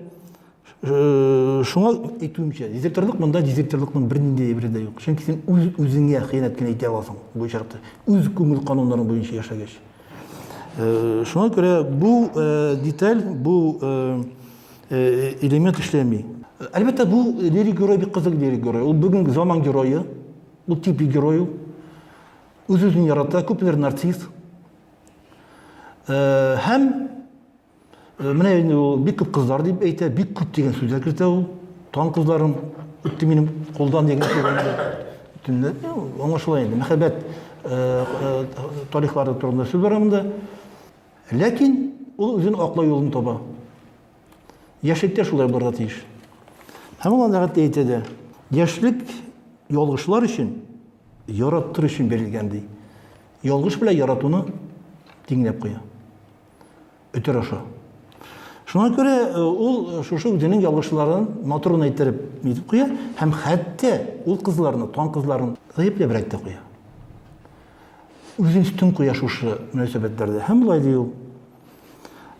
S8: Э, шуңа әйтүемчә, дезертирлык монда дезертирлыкның бернинди әйбере дә юк. Чөнки син үз үзеңә хыянәт кенә итә аласың бу очракта. Үз күңел кануннарың буенча яшәгәч. Э, шуңа күрә бу деталь, бу элемент эшләми. Әлбәттә, бу лирик герой бик кызык лирик герой. Ул бүгенге заман герое. Ул типик герой ул. Үз-үзен ярата, күпмедер нарцисс. Э, һәм э, менә инде ул бик күп кызлар дип әйтә, бик күп дигән сүзләр кертә ул. Таң кызларын үтте минем кулдан дигән сүз инде. Төнлә аңлашыла инде. Мәхәббәт э, тарихлары турында сүз бара монда. Ләкин ул үзен аклау юлын таба. Яшьлектә шулай булырга тиеш. Һәм ул анда хәтта әйтә дә, яшьлек ялгышлар өчен, яраттыр өчен бирелгән ди. Ялгыш белән яратуны тиңләп куя. Өтер аша. Шуңа күрә э, ул шушы үзенең ялгышларын матур гына иттереп нитеп куя һәм хәтта ул кызларны, таң кызларын гаепләбрәк тә куя. Үзен өстен куя шушы мөнәсәбәтләрдә. Һәм болай ди ул.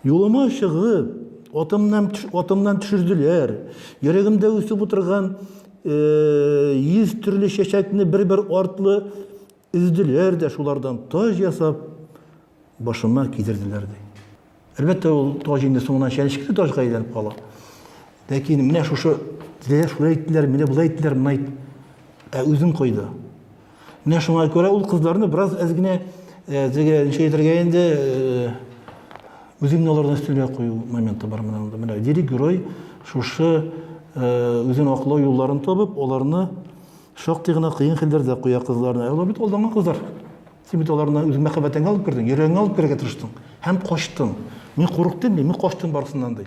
S8: Юлыма чыгып, атымнан, атымнан төшерделәр. Йөрәгемдә үсеп утырган э, йөз төрле чәчәкне бер-бер артлы өзделәр дә шулардан таҗ ясап башыма кидерделәр ди. Әлбәттә, ул таҗ инде соңыннан чәнечкеле таҗга әйләнеп кала. Ләкин менә шушы шулай әйттеләр, менә болай әйттеләр, менә әйт. Ә үзең кайда? Менә шуңа күрә ул кызларны бераз әз генә э, теге ничек әйтергә инде э, үзеңне алардан өстенрәк кую моменты бар менә монда. Менә лирик герой шушы э, үзен аклау юлларын табып, аларны шактый гына кыен хәлләрдә куя кызларны. Ә алар бит алданган кызлар. Син бит аларны үз мәхәббәтеңә алып кердең, йөрәгеңә алып керергә тырыштың һәм качтың. Мин курыктым, мин качтым барысыннан ди.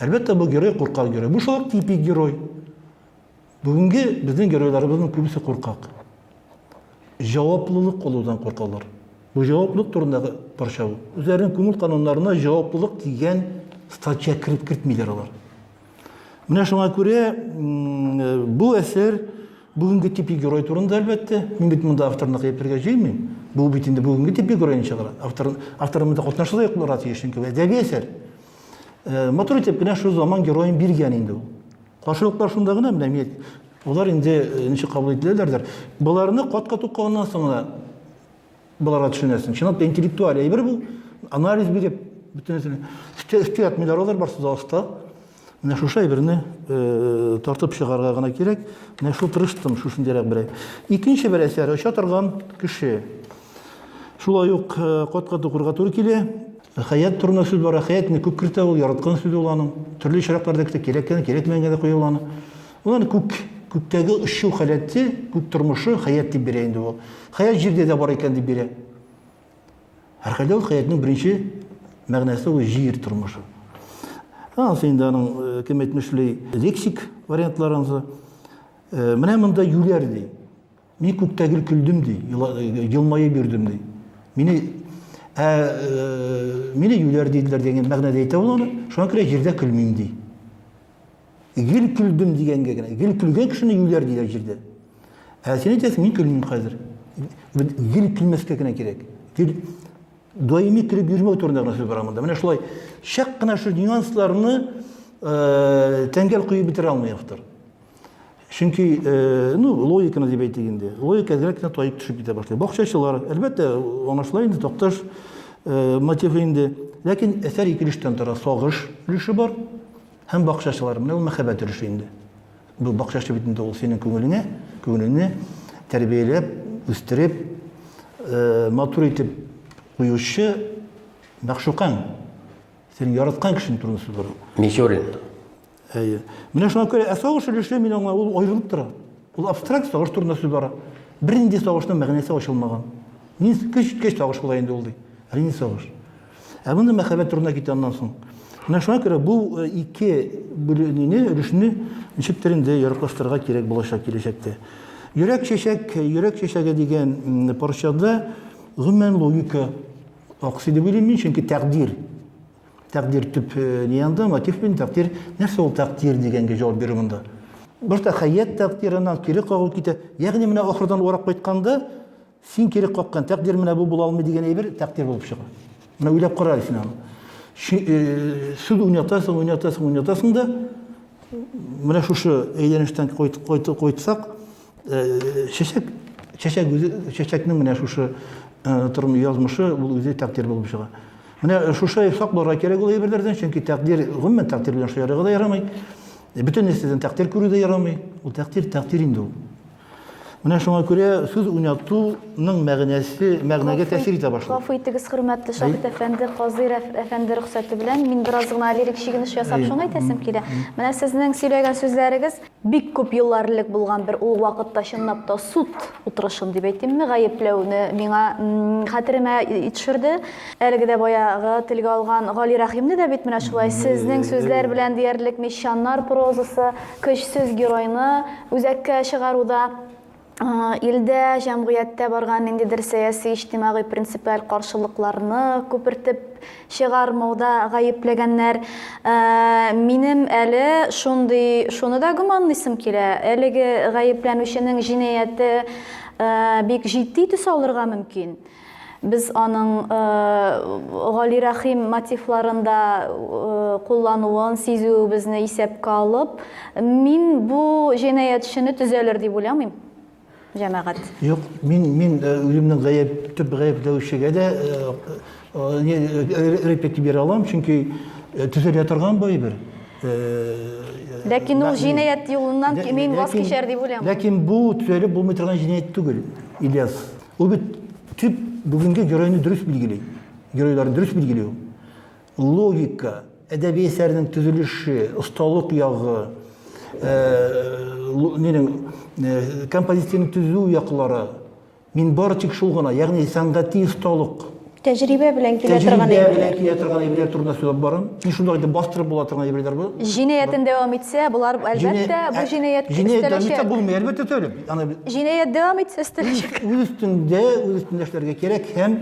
S8: Әлбәттә, бу герой куркак герой. Бу шул ук типик герой. Бүгенге безнең геройларыбызның күбесе куркак. Җаваплылык алудан куркалар. Бу җаваплылык турындагы парча бу. Үзләренең күңел кануннарына җаваплылык дигән статья кереп кертмиләр алар. Менә шуңа күрә бу әсәр бүгенге типик герой турында әлбәттә. Мин бит монда авторны гаепләргә җыенмыйм. Бу бит инде бүгенге типик геройны чыгара. Автор автор монда катнашы да юк булырга тиеш, чөнки әдәби әсәр. Э, матур итеп кенә шул заман героен биргән инде ул. Каршылыклар шунда гына менә мин алар инде э, ничек кабул ителәләрдер. Боларны кат-кат укыганнан соң гына боларга төшенәсең. Чынлап та интеллектуаль әйбер бу. Анализ биреп бөтенесен өстә өстә ятмыйлар алар барсы да аста. Менә шушы әйберне э, тартып чыгарга гына кирәк. Менә шул тырыштым шушындыйрак бер. Икенче бер әсәр оча торган кеше. Шулай ук э, кат-кат укырга туры килә. Хәят турында сүз бара. Хәятне күп кертә ул, яраткан сүзе ул аның. Төрле очракларда кертә, кирәккән, кирәкмәгәнгә дә куя ул аны. Ул аны күк, күктәге очу халәте, күк тормышы хәят дип бирә инде ул. Хәят җирдә дә бар икән дип бирә. Һәрхәлдә ул хәятнең беренче мәгънәсе ул җир тормышы. Анысы инде аның э, кем әйтмешли лексик вариантлары анысы. Э, менә монда юләр ди. Мин күктә гел көлдем, ди, елмаеп йөрдем, ди. Мине ә, э, мине юләр диделәр дигән мәгънәдә әйтә ул аны. Шуңа күрә җирдә көлмим, ди. Гел көлдем дигәнгә генә. Гел көлгән кешене юләр диләр җирдә. Ә син әйтәсең, мин көлмим хәзер. Гел көлмәскә генә кирәк. Гел даими көлеп йөрмәү турында гына сүз бара монда. Менә шулай чак кына шул нюансларны э, тәңгәл куеп бетерә алмый автор. Чөнки, э, ну, логиканы дип әйтик инде. Логика әзрәк кенә таеп төшеп китә башлый. Бакчачылар, әлбәттә, аңлашыла инде Такташ э, мотивы инде. Ләкин әсәр ике өлештән тора. Сагыш өлеше бар һәм бакчачылар. Менә ул мәхәббәт өлеше инде. Бу бакчачы бит инде ул синең күңелеңә, күңелеңне тәрбияләп, үстереп, э, матур итеп куючы мәгъшукаң. Синең яраткан кешең турында сүз бара.
S4: Мичурин.
S8: Әйе. Менә шуңа күрә ә сагыш өлеше мин аңа ул аерылып тора. Ул абстракт сагыш турында сүз бара. Бернинди сагышның мәгънәсе ачылмаган. Мин көч иткәч сагыш була инде ул ди. Ә нинди сагыш? Ә монда мәхәббәт турында китә аннан соң. Менә шуңа күрә бу э, ике бүленүне, өлешне ничектер инде яраклаштырырга кирәк булачак киләчәктә. Йөрәк чәчәк, йөрәк чәчәге дигән парчада гомумән логика аксый дип уйлыйм мин, чөнки тәкъдир Тәкъдир төп э, ни анда, мотив белән тәкъдир. Нәрсә ул тәкъдир дигәнгә җавап бирү монда. Башта хәят тәкъдиреннән кире кагу китә. Ягъни менә ахырдан урап кайтканда син кире каккан тәкъдир менә бу була алмый дигән әйбер тәкъдир булып чыга. Менә уйлап кара әле син аны. Э, сүз уйнатасың, уйнатасың, уйнатасың да менә шушы әйләнештән кайтсак, э, чәчәк чәчәк үзе чәчәкнең менә шушы торым язмышы ул үзе тәкъдир булып чыга. Менә шушы сак булырга кирәк ул әйберләрдән, чөнки тәкъдир, гомумән тәкъдир белән шаярырга да ярамый. Бөтен нәрсәдән тәкъдир күрү дә ярамый. Ул тәкъдир, тәкъдир инде ул. Менә шуңа күрә сүз уйнатуның мәгънәсе, мәгънәгә тәэсир итә башлый.
S1: Гафу итегез, хөрмәтле Шаһит әфәнде, Казыйр әфәнде рөхсәте белән, мин бераз гына лирик чигенеш ясап шуны әйтәсем килә. Менә сезнең сөйләгән сүзләрегез Бик күп еллар элек булган бер ул вакытта чынлап та суд утырышын дип әйтимме, гаепләүне миңа хәтеремә төшерде. Әлеге дә баягы телгә алган Гали Рәхимне дә бит менә шулай сезнең сүзләр белән диярлек мещаннар прозасы көчсез геройны үзәккә чыгаруда илдә, җәмгыятьтә барган ниндидер сәяси, иҗтимагый принципиаль каршылыкларны күпертеп чыгармауда гаепләгәннәр. Минем әле шундый, шуны да гөманлыйсым килә, әлеге гаепләнүченең җинаяте бик җитди төс алырга мөмкин. Без аның Гали Рәхим мотивларын да куллануын сизүебезне исәпкә алып, мин бу җинаятьчене төзәлер дип уйламыйм, җәмәгать.
S8: Юк, мин мин үземнең гаеп төп гаепләүчегә дә реплика бирә алам, чөнки төзәлә торган бу әйбер.
S1: Ләкин ул җинаять юлыннан мин ваз кичәр дип уйламыйм.
S8: Ләкин бу төзәлеп булмый торган җинаять түгел, Ильяс. Ул бит төп бүгенге геройны дөрес билгели. Геройларны дөрес билгели ул. Логика, әдәби әсәрнең төзелеше, осталык ягы, э, нинең э, композицияне төзү яклары. Мин бары тик шул гына, ягъни сәнгати осталык.
S2: Тәҗрибә белән килә торган
S8: Тәҗрибә белән килә торган әйберләр турында сөйләп барам. Мин шунда инде бастырып була торган әйберләр бу.
S1: Җинаятен дәвам итсә, болар әлбәттә бу җинаять
S8: Җинаять дәвам итсә булмый, әлбәттә төзәлеп.
S1: Аны Җинаять дәвам итсә өстәләчәк.
S8: Үз өстендә, үз өстендә эшләргә кирәк һәм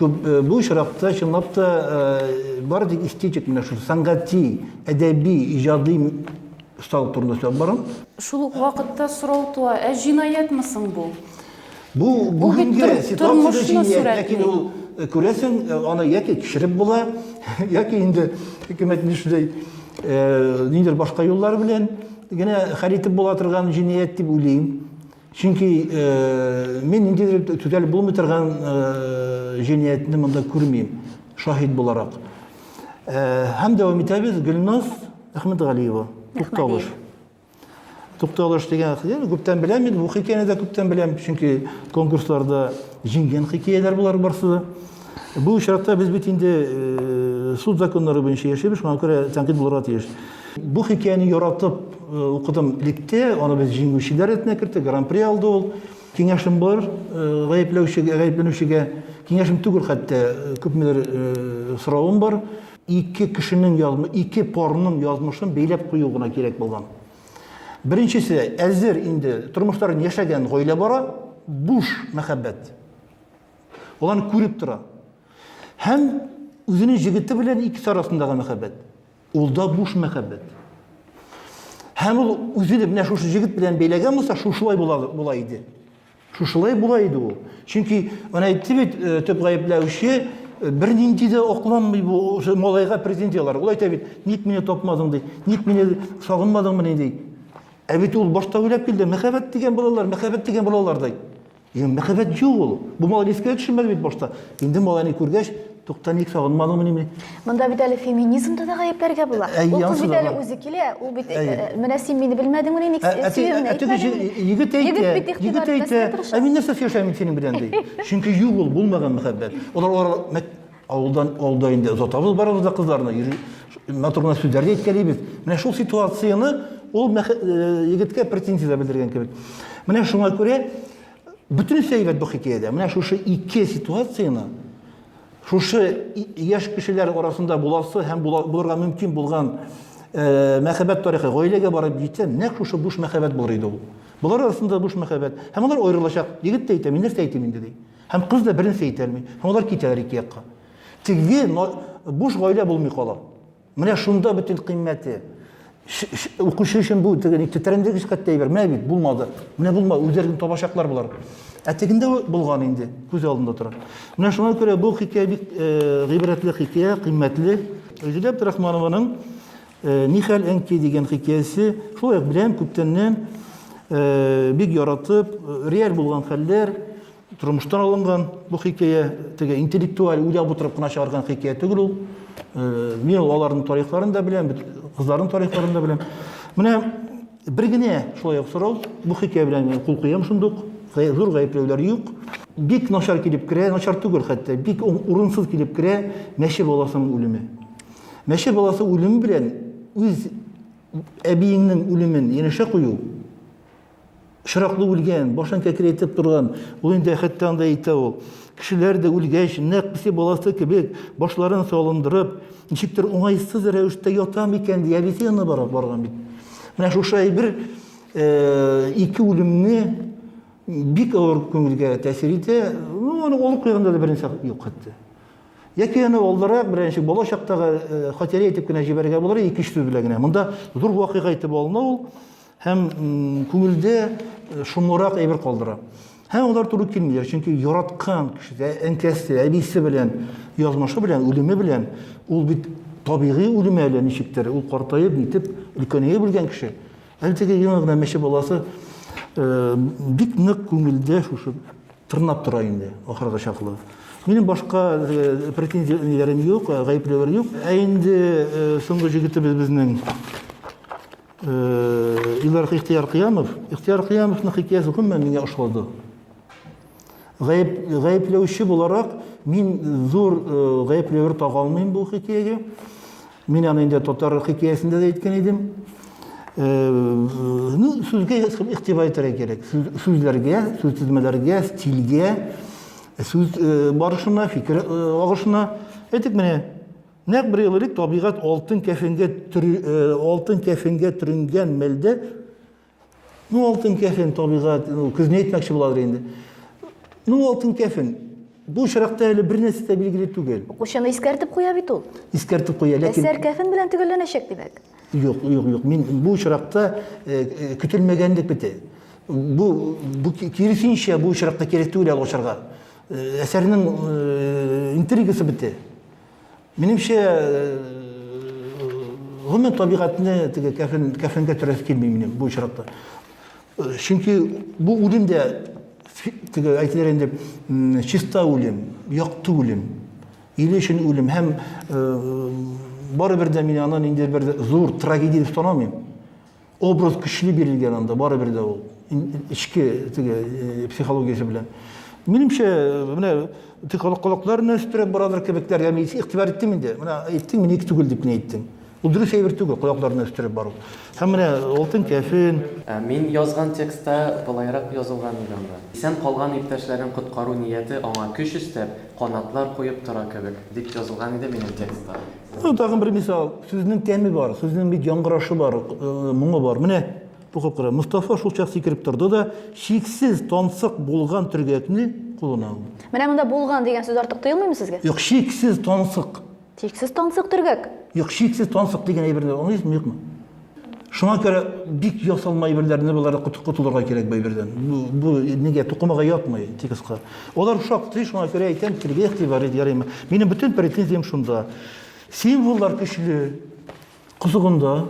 S8: күп э, бу очракта чынлап та э, бары тик эстетик менә шул сәнгати, әдәби, иҗади осталык турында сөйләп барам.
S10: Шул ук вакытта сорау туа, ә җинаятьме соң бу?
S8: Бу бүгенге ситуациядә җинаять, ләкин ул э, күрәсең, э, аны яки кичереп була, яки инде хөкүмәт шулай э, ниндидер башка юллар белән генә хәл итеп була торган җинаять дип уйлыйм. Чөнки мин ниндидер төзәлеп булмый торган җинаятьне монда күрмим, шаһит буларак. Һәм дәвам итәбез. Гөлназ Әхмәтгалиева. Тукталыш. Тукталыш дигән хикәяне күптән беләм мин, бу хикәяне дә күптән беләм, чөнки конкурсларда җиңгән хикәяләр болар барсы да. Бу очракта без бит инде э, суд законнары буенча яшибез, шуңа күрә тәнкыйть булырга тиеш. Бу хикәяне яратып э, укыдым электә, аны без җиңүчеләр рәтенә керттек, гран-при алды ул. Киңәшем бар, э, гаепләүчегә, гаепләнүчегә киңәшем түгел хәтта, күпмедер соравым бар. Ике кешенең язмы, ике парның язмышын бәйләп кую гына кирәк булган. Беренчесе, әзер инде тормышларын яшәгән гаилә бара, буш мәхәббәт. Ул аны күреп тора. Һәм үзенең җегете белән икесе арасындагы мәхәббәт. Ул да буш мәхәббәт. Һәм ул үзен менә шушы җегет белән бәйләгән булса, шушылай була, була иде. Шушылай була иде ул. Чөнки менә әйтте бит, э, төп гаепләүче э, бернинди дә акланмый бу малайга претензияләр. Ул әйтә бит, ник мине тапмадың ди, ник мине сагынмадыңмыни ди. Ә бит ул башта уйлап килде, мәхәббәт дигән балалар, мәхәббәт дигән балалар ди. Юк, мәхәббәт юк ул. Бу малай искә төшермәде бит башта. Инде малайны күргәч, Тукта, ник сагынмадыңмыни мине?
S1: Монда бит әле феминизмда да гаепләргә була. Ул кыз бит әле үзе килә, ул бит менә син мине белмәдеңмени, ник сөюемне
S8: әйтмәдеңмени? Егет әйтә, егет әйтә, ә мин нәрсә сөйләшәм инде синең белән ди. Чөнки юк ул, булмаган мәхәббәт. Алар авылдан авылда инде озатабыз барыбыз да кызларны, матур гына сүзләр дә әйткәлибез. Менә шул ситуацияне ул егеткә претензия дә белдергән кебек. Менә шуңа күрә бөтенесе әйбәт бу хикәядә. Менә шушы ике ситуацияне Шушы яшь кешеләр арасында буласы һәм булырга мөмкин булган э, мәхәббәт тарихы гаиләгә барып җитсә, нәкъ шушы буш мәхәббәт булыр иде ул. Болар арасында буш мәхәббәт. Һәм алар аерылачак. Егет тә әйтә, мин нәрсә әйтим инде ди. Һәм кыз да бернәрсә әйтә алмый. Һәм алар китәләр ике якка. Теге буш гаилә булмый кала. Менә шунда бөтен кыйммәте. Укучы өчен бу теге тетрәндергеч хәтта әйбер. Менә бит булмады. Менә булмады, үзләрен табачаклар болар. Ә тегендә булган инде, күз алдында тора. Менә шуңа күрә бу хикәя бик э, гыйбрәтле хикәя, кыйммәтле. Рәҗәп Абдрахманованың э, Нихәл әнки дигән хикәясе шулай ук беләм күптәннән э, бик яратып, реаль булган хәлләр, Тормыштан алынган бу хикәя, теге интеллектуаль уйлап утырып кына чыгарган хикәя түгел ул. Э, мин ул аларның тарихларын да беләм, кызларның тарихларын да беләм. Менә бер генә шулай ук сорау, бу хикәя белән кул куям шундук, зур гаепләүләр юк. Бик начар килеп керә, начар түгел хәтта, бик урынсыз килеп керә мәче баласының үлеме. Мәче баласы үлеме белән үз әбиеңнең үлемен янәшә кую Очраклы үлгән, башын кәкрәйтеп торган, ул инде хәтта анда әйтә ул. Кешеләр дә үлгәч, нәкъ песи баласы кебек, башларын салындырып, ничектер уңайсыз рәвештә ята микән, ди, әбисе янына барып барган бит. Менә шушы әйбер э, ике үлемне бик авыр күңелгә тәэсир итә. Ну, аны алып куйганда да бернәрсә юк хәтта. Яки аны алдарак беренче бала чактагы э, хатирә итеп кенә җибәрергә булыр, ике сүз белән генә. Монда зур вакыйга итеп алына ул. Һәм күңелдә шомлырак әйбер калдыра. Һәм алар туры килмиләр, чөнки яраткан кеше, әнкәсе, әбисе белән, язмышы белән, үлеме белән, ул бит табигый үлеме әле ничектер, ул картаеп, нитеп, өлкәнәеп үлгән кеше. Әле теге яңа гына мәче баласы бик нык күңелдә шушы тырнап тора инде ахырга чаклы. Минем башка претензияләрем юк, гаепләүләр юк. Ә инде соңгы җегетебез безнең Э, Илдар Ихтияр Кыямов, Ихтияр Кыямовның хикәясе гомумән миңа ошады. Гаеп, гаепләүче буларак мин зур э, гаепләүләр тага алмыйм бу хикәягә. Мин аны инде татар хикәясендә дә әйткән идем. Э, ну, сүзгә игътибар итәргә кирәк. Сүзләргә, сүзтезмәләргә, стильгә. Сүз барышына, фикер агышына. Әйтик менә, нәкъ бер ел элек табигать алтын кәфенгә алтын кәфенгә төренгән мәлдә, ну, алтын кәфен, табигать, ну, көзне әйтмәкче буладыр инде. Ну, алтын кәфен. Бу очракта әле бер нәрсә дә билгеле түгел.
S1: Укучыны искәртеп куя бит ул.
S8: Искәртеп куя, ләкин
S1: Әсәр кәфен белән төгәлләнәчәк, димәк.
S8: Юк, юк, юк. Мин бу очракта көтелмәгәнлек бетә. Бу, бу киресенчә, бу очракта кирәк түгел әле ачарга. Әсәрнең интригасы бетә. Минемчә, гомумән табигатьне теге кәфен, кәфенгә төрәсе килми минем бу очракта. Чөнки бу үлем дә теге әйтелер инде чиста үлем, якты үлем. Иле өчен үлем һәм барыбер дә мин аны ниндидер бер зур трагедия дип санамыйм. Образ көчле бирелгән анда, барыбер дә ул эчке теге э, психологиясе белән. Минемчә, менә тик колакларны өстерәп барадыр кебекләр, я мин игътибар иттем инде. Менә әйттең, минеке түгел дип кенә әйттең. Ул дөрес әйбер түгел, колакларны өстерәп бару. Һәм менә алтын кәфен.
S5: Ә мин язган текстта болайрак язылган иде анда. Исән калган иптәшләрен коткару нияте аңа көч өстәп, канатлар куеп тора кебек, дип язылган иде минем текстта.
S8: Ну, тагын бер мисал. Сүзнең тәме бар, сүзнең бит яңгырашы бар, э, моңы бар. Менә укып кара. Мостафа шул чак сикереп торды да, чиксез тансык булган төргәкне кулына алды.
S1: Менә монда булган дигән сүз артык тоелмыймы сезгә?
S8: Юк, чиксез тансык.
S1: Чиксез тансык төргәк.
S8: Юк, чиксез тансык дигән әйберне аңлыйсызмы, юкмы? Шуңа күрә бик ясалма әйберләрне боларда котылырга кирәк бу әйбердән. Бу, бу нигә тукымага ятмый текстка. Алар шактый, шуңа күрә әйтәм, телгә игътибар ит, ярыймы. Минем бөтен претензиям шунда. Символлар көчле. Козыгында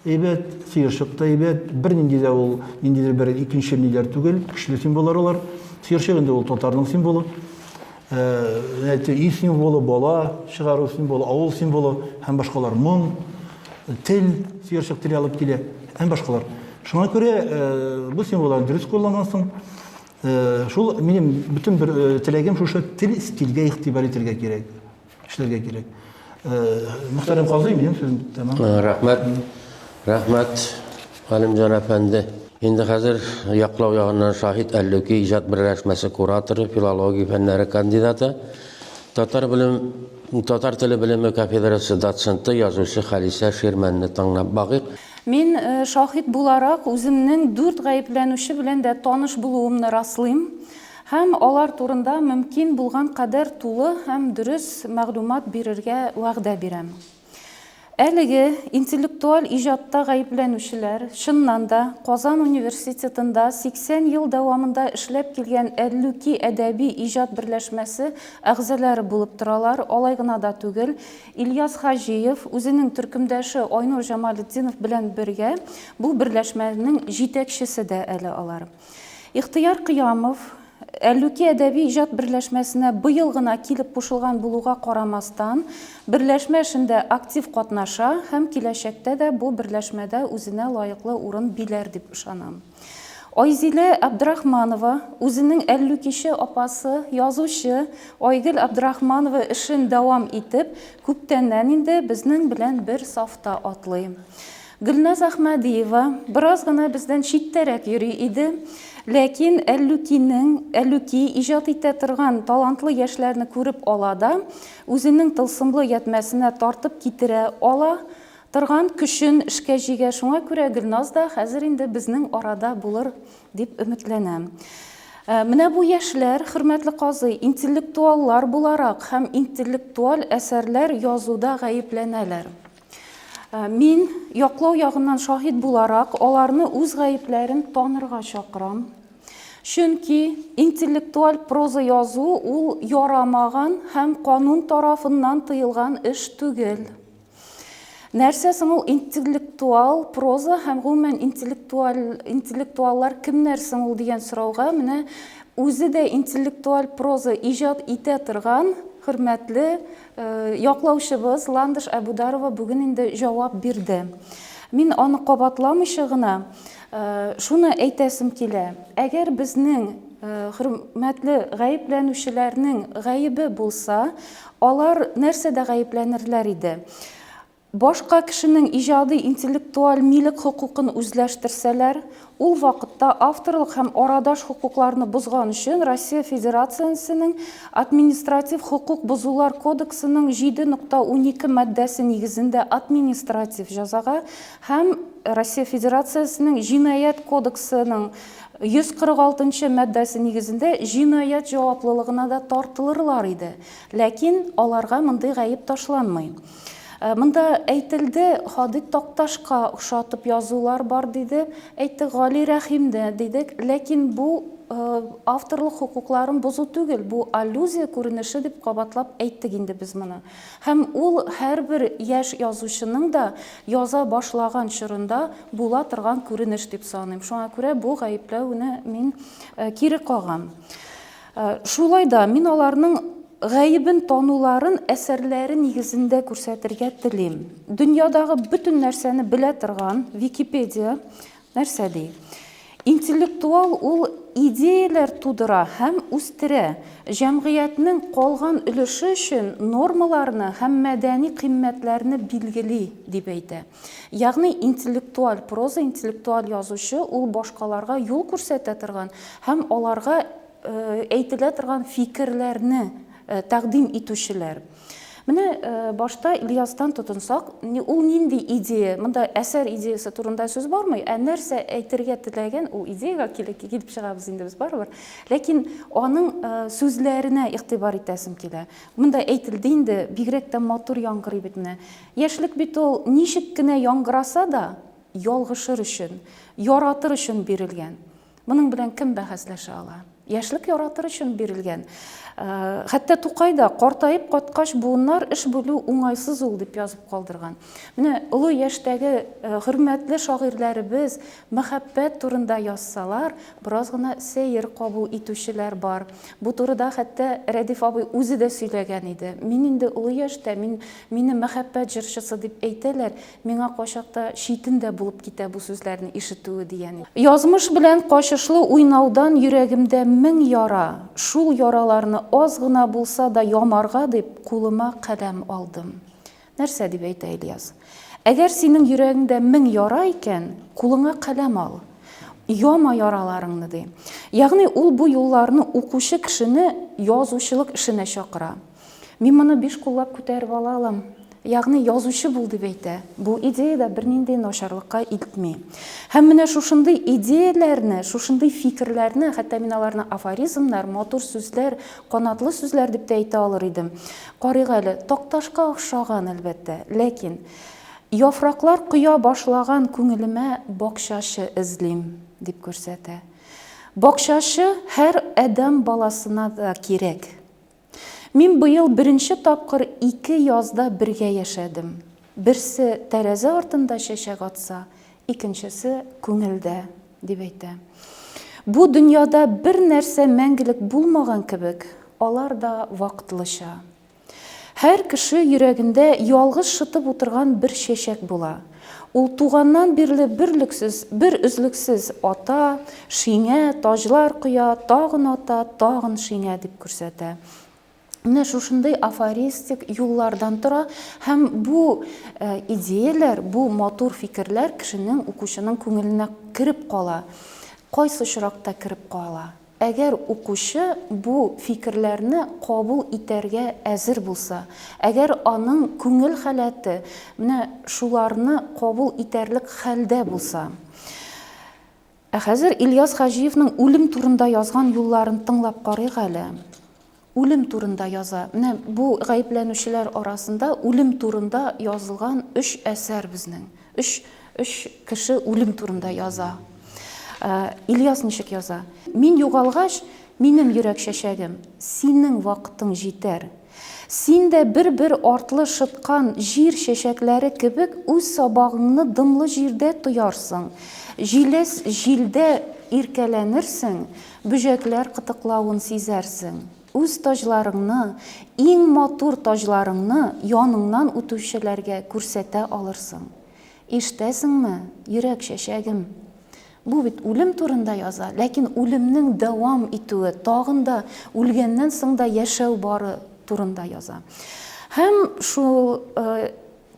S8: әйбәт, сыерчык та әйбәт, бернинди дә ул ниндидер бер икенче ниләр түгел, көчле символлар алар. Сыерчык инде ул татарның символы. Әйтте, өй символы, бала чыгару символы, авыл символы һәм башкалар. Моң, тел, сыерчык теле алып килә һәм башкалар. Шуңа күрә бу символларны дөрес куллангансың. Шул минем бөтен бер теләгем шушы тел стильгә игътибар итәргә кирәк. Эшләргә кирәк. Мөхтәрәм казый, минем сүзем тәмам.
S4: Рәхмәт. Рәхмәт, Галимҗан әфәнде. Инде хәзер яклау ягыннан Шаһит Әллүки иҗат берләшмәсе кураторы, филология фәннәре кандидаты, татар белем татар теле белеме кафедрасы доценты, язучы Халисә Ширмәнне тыңлап багыйк.
S10: Мин, шаһит буларак, үземнең дүрт гаепләнүче белән дә таныш булуымны раслыйм. Һәм алар турында мөмкин булган кадәр тулы һәм дөрес мәгълүмат бирергә вәгъдә бирәм. Әлеге интеллектуаль иҗатта гаепләнүчеләр, чыннан да, Казан университетында 80 ел дәвамында эшләп килгән Әллүки әдәби иҗат берләшмәсе әгъзалары булып торалар, алай гына да түгел, Ильяс Хаҗиев үзенең төркемдәше Айнур Җамалетдинов белән бергә бу берләшмәнең җитәкчесе дә әле алар. Ихтыяр Кыямов, Әллүки әдәби иҗат берләшмәсенә быел гына килеп кушылган булуга карамастан, берләшмә эшендә актив катнаша һәм киләчәктә дә бу берләшмәдә үзенә лаеклы урын биләр дип ышанам. Айзилә Абдрахманова үзенең әллүкиче апасы, язучы Айгөл Абдрахманова эшен дәвам итеп, күптәннән инде безнең белән бер сафта атлый. Гөлназ Әхмәдиева бераз гына бездән читтәрәк йөри иде, ләкин Әллүкинең, Әллүки иҗат итә торган талантлы яшьләрне күреп ала да, үзенең тылсымлы ятьмәсенә тартып китерә ала торган көчен эшкә җигә, шуңа күрә Гөлназ да хәзер инде безнең арада булыр дип өметләнәм. Менә бу яшьләр, хөрмәтле казый, интеллектуаллар буларак һәм интеллектуаль әсәрләр язуда гаепләнәләр. Мин, яклау ягыннан шаһит буларак, аларны үз гаепләрен танырга чакырам. Чөнки интеллектуаль проза язу ул ярамаган һәм канун тарафыннан тыелган эш түгел. Нәрсә соң ул интеллектуал проза һәм гомумән интеллектуаль интеллектуаллар кемнәр соң ул дигән сорауга менә үзе дә интеллектуаль проза иҗат итә торган хөрмәтле Яклаучыбыз Ландыш Әбүдарова бүген инде җавап бирде. Мин аны кабатламыйча гына шуны әйтәсем килә. Әгәр безнең хөрмәтле гаепләнүчеләрнең гаебе булса, алар нәрсәдә гаепләнерләр иде? Башка кешенең иҗади интеллектуаль милек хокукын үзләштерсәләр, ул вакытта авторлык һәм арадаш хокукларны бозган өчен Россия Федерациясенең Административ хокук бозулар кодексының 7.12 маддәсе нигезендә административ җәзага һәм Россия Федерациясенең Җинаять кодексының 146 нчы маддәсе нигезендә җинаять җаваплылыгына да тартылырлар иде. Ләкин аларга мондый гаеп ташланмый. Монда әйтелде, Һади Такташка охшатып язулар бар, диде. Әйттек, Гали Рәхимдә, дидек. Ләкин бу авторлык хокукларын бозу түгел, бу аллюзия күренеше дип кабатлап әйттек инде без моны. Һәм ул һәрбер яшь язучының да яза башлаган чорында була торган күренеш дип саныйм. Шуңа күрә бу гаепләүне мин кире кагам. Шулай да мин аларның гаебен тануларын әсәрләре нигезендә күрсәтергә телим. Дөньядагы бөтен нәрсәне белә торган Википедия нәрсә ди? Интеллектуал ул идеяләр тудыра һәм үстерә, җәмгыятьнең калган өлеше өчен нормаларны һәм мәдәни кыйммәтләрне билгели, дип әйтә. Ягъни интеллектуаль проза, интеллектуаль язучы ул башкаларга юл күрсәтә торган һәм аларга әйтелә торган фикерләрне тәкъдим итүчеләр. Менә башта Ильястан тотынсак, ул нинди идея, монда әсәр идеясе турында сүз бармый, ә нәрсә әйтергә теләгән, ул идеягә килеп чыгабыз инде без барыбер. Ләкин аның сүзләренә игътибар итәсем килә. Монда әйтелде инде, бигрәк тә матур яңгырый бит менә. Яшьлек бит ул ничек кенә яңгыраса да, ялгышыр өчен, яратыр өчен бирелгән. Моның белән кем бәхәсләшә ала? Яшьлек яратыр өчен бирелгән. Хәтта Тукай да картаеп каткач буыннар эш бүлү уңайсыз ул дип язып калдырган. Менә олы яшьтәге хөрмәтле шагыйрьләребез мәхәббәт турында язсалар, бераз гына сәер кабул итүчеләр бар. Бу турыда хәтта Рәдиф абый үзе дә сөйләгән иде. Мин инде олы яшьтә, мин, мине мәхәббәт җырчысы дип әйтәләр, миңа кайчакта читен дә булып китә бу сүзләрне ишетүе, дигән иде. Язмыш белән качышлы уйнаудан йөрәгемдә мең яра, шул яраларны аз гына булса да ямарга дип, кулыма каләм алдым. Нәрсә дип әйтә Ильяс? Әгәр синең йөрәгеңдә мең яра икән, кулыңа каләм ал. Яма яраларыңны, ди. Ягъни ул бу юлларны укучы кешене язучылык эшенә чакыра. Мин моны биш куллап күтәреп ала алам. Ягъни язучы бул дип әйтә. Бу идея дә бернинди начарлыкка илтми. Һәм менә шушындый идеяләрне, шушындый фикерләрне, хәтта мин аларны афоризмнар, матур сүзләр, канатлы сүзләр дип тә әйтә алыр идем. Карыйк әле, Такташка охшаган, әлбәттә, ләкин яфраклар коя башлаган күңелемә бакчачы эзлим, дип күрсәтә. Бакчачы һәр адәм баласына да кирәк. Мин быел беренче тапкыр ике язда бергә яшәдем. Берсе тәрәзә артында чәчәк атса, икенчесе күңелдә, дип әйтә. Бу дөньяда бер нәрсә мәңгелек булмаган кебек, алар да вакытлыча. Һәр кеше йөрәгендә ялгыз шытып утырган бер чәчәк була. Ул туганнан бирле берлексез, бер өзлексез ата, шиңә, таҗлар коя, тагын ата, тагын шиңә, дип күрсәтә. Менә шушындый афористик юллардан тора һәм бу идеяләр, бу матур фикерләр кешенең, укучының күңеленә кереп кала. Кайсы очракта кереп кала? Әгәр укучы бу фикерләрне кабул итәргә әзер булса, әгәр аның күңел халәте менә шуларны кабул итәрлек хәлдә булса. Ә хәзер Ильяс Хаҗиевның үлем турында язган юлларын тыңлап карыйк әле. Үлем турында яза. Менә бу гаепләнүчеләр арасында үлем турында язылган өч әсәр безнең. Өч, өч кеше үлем турында яза. Ильяс ничек яза? Мин югалгач, минем йөрәк чәчәгем, синең вакытың җитәр. Син дә бер-бер артлы шыткан җир чәчәкләре кебек үз сабагыңны дымлы җирдә тоярсың, җиләс җилдә иркәләнерсең, бөҗәкләр кытыклавын сизәрсең. Үз таҗларыңны, иң матур таҗларыңны яныңнан үтүчеләргә күрсәтә алырсың. Ишетәсеңме, йөрәк чәчәгем? Бу бит үлем турында яза, ләкин үлемнең дәвам итүе, тагын да үлгәннән соң да яшәү бары турында яза. Һәм шул э,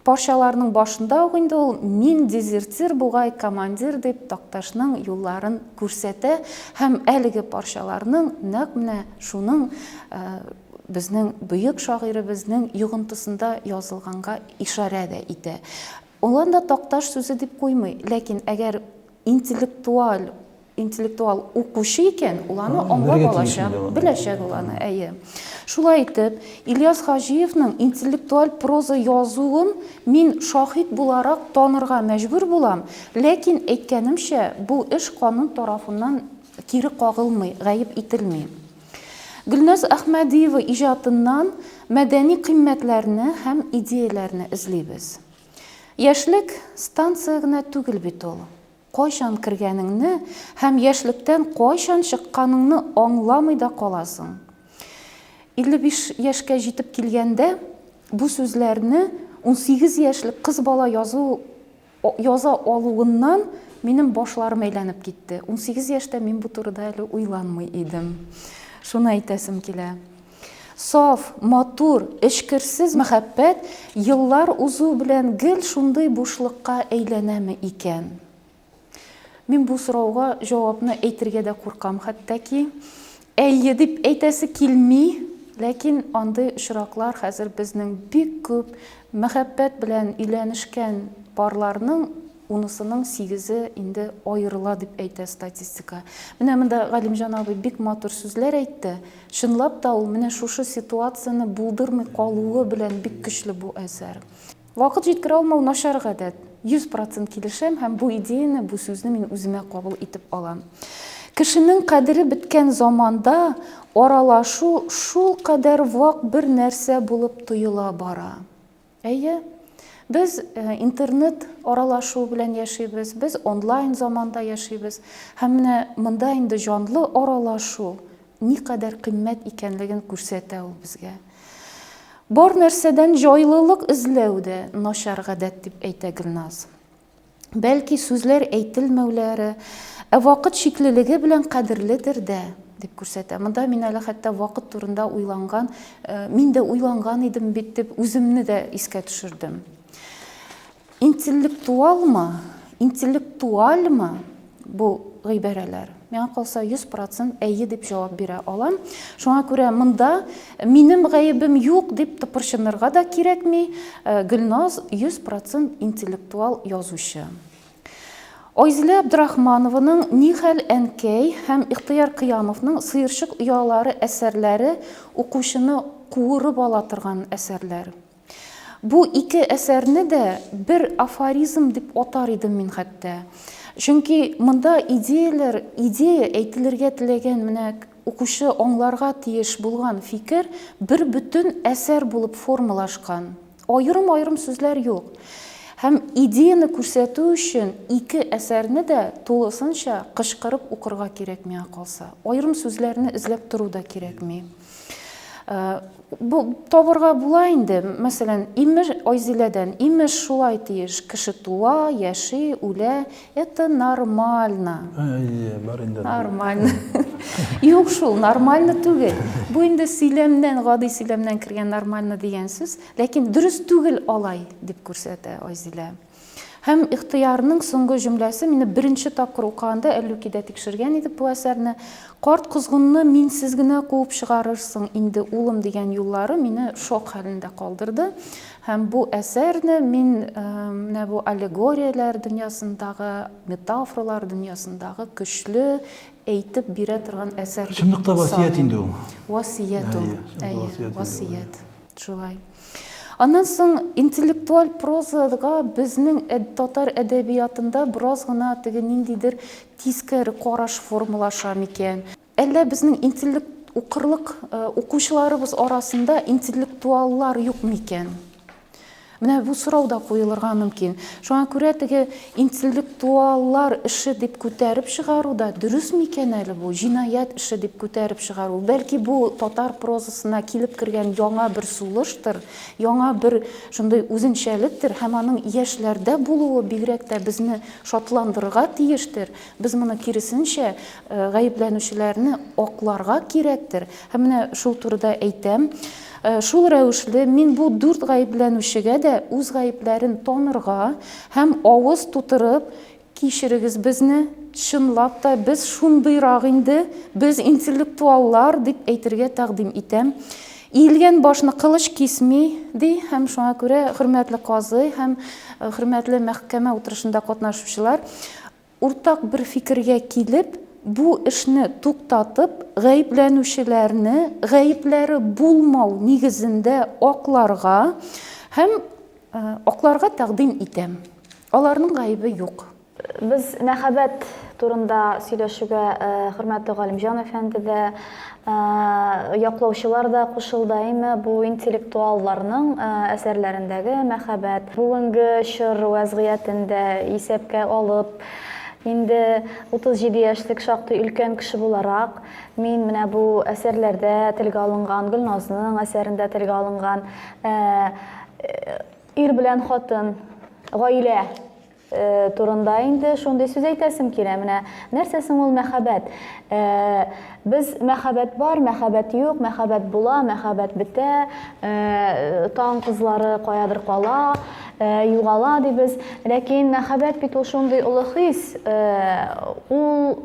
S10: Парчаларның башында ук инде ул мин дезертир бугай, командир дип Такташның юлларын күрсәтә һәм әлеге парчаларның нәкъ менә шуның безнең бөек шагыйребезнең йогынтысында язылганга ишарә дә итә. Ул анда Такташ сүзе дип куймый, ләкин әгәр интеллектуаль интеллектуал укучы икән, ул аны аңлап алачак, беләчәк ул аны, әйе. Шулай итеп, Ильяс Хаҗиевның интеллектуаль проза язуын мин шаһит буларак танырга мәҗбүр булам, ләкин, әйткәнемчә, бу эш канун тарафыннан кире кагылмый, гаеп ителми. Гөлназ Әхмәдиева иҗатыннан мәдәни кыйммәтләрне һәм идеяләрне эзлибез. Яшьлек станция генә түгел бит ул. Кайчан кергәнеңне һәм яшьлектән кайчан чыкканыңны аңламый да каласың. 55 яшькә җитеп килгәндә бу сүзләрне 18 яшьлек кыз бала язу яза алуыннан минем башларым әйләнеп китте. 18 яшьтә мин бу турыда әле уйланмый идем. Шуны әйтәсем килә. Саф, матур, эчкерсез мәхәббәт еллар узу белән гел шундый бушлыкка әйләнәме икән? Мин бу сорауга җавапны әйтергә дә куркам хәтта ки. Әйе дип әйтәсе килми, ләкин андый очраклар хәзер безнең бик күп. Мәхәббәт белән өйләнешкән парларның унысының сигезе инде аерыла дип әйтә статистика. Менә монда Галимҗан абый бик матур сүзләр әйтте. Чынлап та ул менә шушы ситуацияне булдырмый калуы белән бик көчле бу әсәр. Вакыт җиткерә алмау начар гадәт. 100% килешәм һәм бу идеяне, бу сүзне мин үземә кабул итеп алам. Кешенең кадере беткән заманда аралашу шулкадәр вак бер нәрсә булып тоела бара. Әйе, без интернет аралашу белән яшибез, без онлайн заманда яшибез. Һәм менә монда инде җанлы аралашу никадәр кыйммәт икәнлеген күрсәтә ул безгә. Бар нәрсәдән җайлылык эзләү дә начар гадәт, дип әйтә Гөлназ. Бәлки, сүзләр әйтелмәүләре, ә вакыт чиклелеге белән кадерледер дә, дип күрсәтә. Монда мин әле хәтта вакыт турында уйланган, мин дә уйланган идем бит дип үземне дә искә төшердем. Интеллектуалмы, интеллектуальмы бу гыйбарәләр? Миңа калса, 100 процент әйе дип җавап бирә алам. Шуңа күрә монда минем гаебем юк дип тыпырчынырга да кирәкми. Гөлназ 100 процент интеллектуал язучы. Айзилә Абдрахманованың Нихәл, әнкәй һәм Ихтыяр Кыямовның Сыерчык оялары әсәрләре укучыны куырып ала торган әсәрләр. Бу ике әсәрне дә бер афоризм дип атар идем мин хәтта. Чөнки монда идеяләр, идея әйтелергә теләгән менә укучы аңларга тиеш булган фикер бер бөтен әсәр булып формалашкан. Аерым-аерым сүзләр юк. Һәм идеяне күрсәтү өчен ике әсәрне дә тулысынча кычкырып укырга кирәк миңа калса. Аерым сүзләрне эзләп тору да кирәкми. Бу табырга була инде, мәсәлән, имеш Айзиләдән, имеш шулай тиеш, кеше туа, яши, үлә, это нормально.
S8: Әйе, бар инде.
S10: Нормально. Юк шул, нормально түгел. Бу инде сөйләмнән, гади сөйләмнән кергән нормально дигән сүз, ләкин дөрес түгел алай, дип күрсәтә Айзилә. Һәм Ихтыярның соңгы җөмләсе мине беренче тапкыр укыганда Әллүкидә тикшергән идек бу әсәрне. Карт козгынны минсез генә куып чыгарырсың инде, улым дигән юллары мине шок хәлендә калдырды. Һәм бу әсәрне мин менә бу аллегорияләр дөньясындагы, метафоралар дөньясындагы көчле әйтеп бирә торган әсәр дип
S8: Чынлыкта васыять инде ул.
S10: Васыять ул. Әйе, васыять. Шулай. Аннан соң интеллектуаль прозага безнең татар әдәбиятында бераз гына теге ниндидер тискәре караш формалаша микән? Әллә безнең интеллект укырлык укучыларыбыз арасында интеллектуаллар юк микән? Менә бу сорау да куелырга мөмкин. Шуңа күрә теге интеллектуаллар эше дип күтәреп чыгару да дөрес микән әле бу, җинаять эше дип күтәреп чыгару? Бәлки бу татар прозасына килеп кергән яңа бер сулыштыр, яңа бер шундый үзенчәлектер һәм аның яшьләрдә булуы бигрәк тә безне шатландырырга тиештер. Без моны киресенчә, гаепләнүчеләрне акларга кирәктер. Һәм менә шул турыда әйтәм. Шул рәвешле мин бу дүрт гаепләнүчегә дә. дә үз гаепләрен танырга һәм авыз тутырып, Кичерегез безне, чынлап та без шундыйрак инде, без интеллектуаллар, дип әйтергә тәкъдим итәм. Иелгән башны кылыч кисми, ди, һәм шуңа күрә, хөрмәтле казый һәм хөрмәтле мәхкәмә утырышында катнашучылар, уртак бер фикергә килеп, бу эшне туктатып, гаепләнүчеләрне гаепләре булмау нигезендә акларга һәм акларга тәкъдим итәм. Аларның гаебе юк.
S1: Без мәхәббәт турында сөйләшүгә хөрмәтле Галимҗан әфәнде дә, яклаучылар да кушылды, әйме, бу интеллектуалларның әсәрләрендәге мәхәббәт, бүгенге чор вәзгыятен дә исәпкә алып, инде 37 яшьлек шактый өлкән кеше буларак, мин менә бу әсәрләрдә телгә алынган, Гөлназның әсәрендә телгә алынган ир белән хатын, гаилә турында инде шундый сүз әйтәсем килә. Менә нәрсә соң ул мәхәббәт? Без мәхәббәт бар, мәхәббәт юк, мәхәббәт була, мәхәббәт бетә, таң кызлары каядыр кала, югала дибез. Ләкин мәхәббәт бит ул шундый олы хис, ул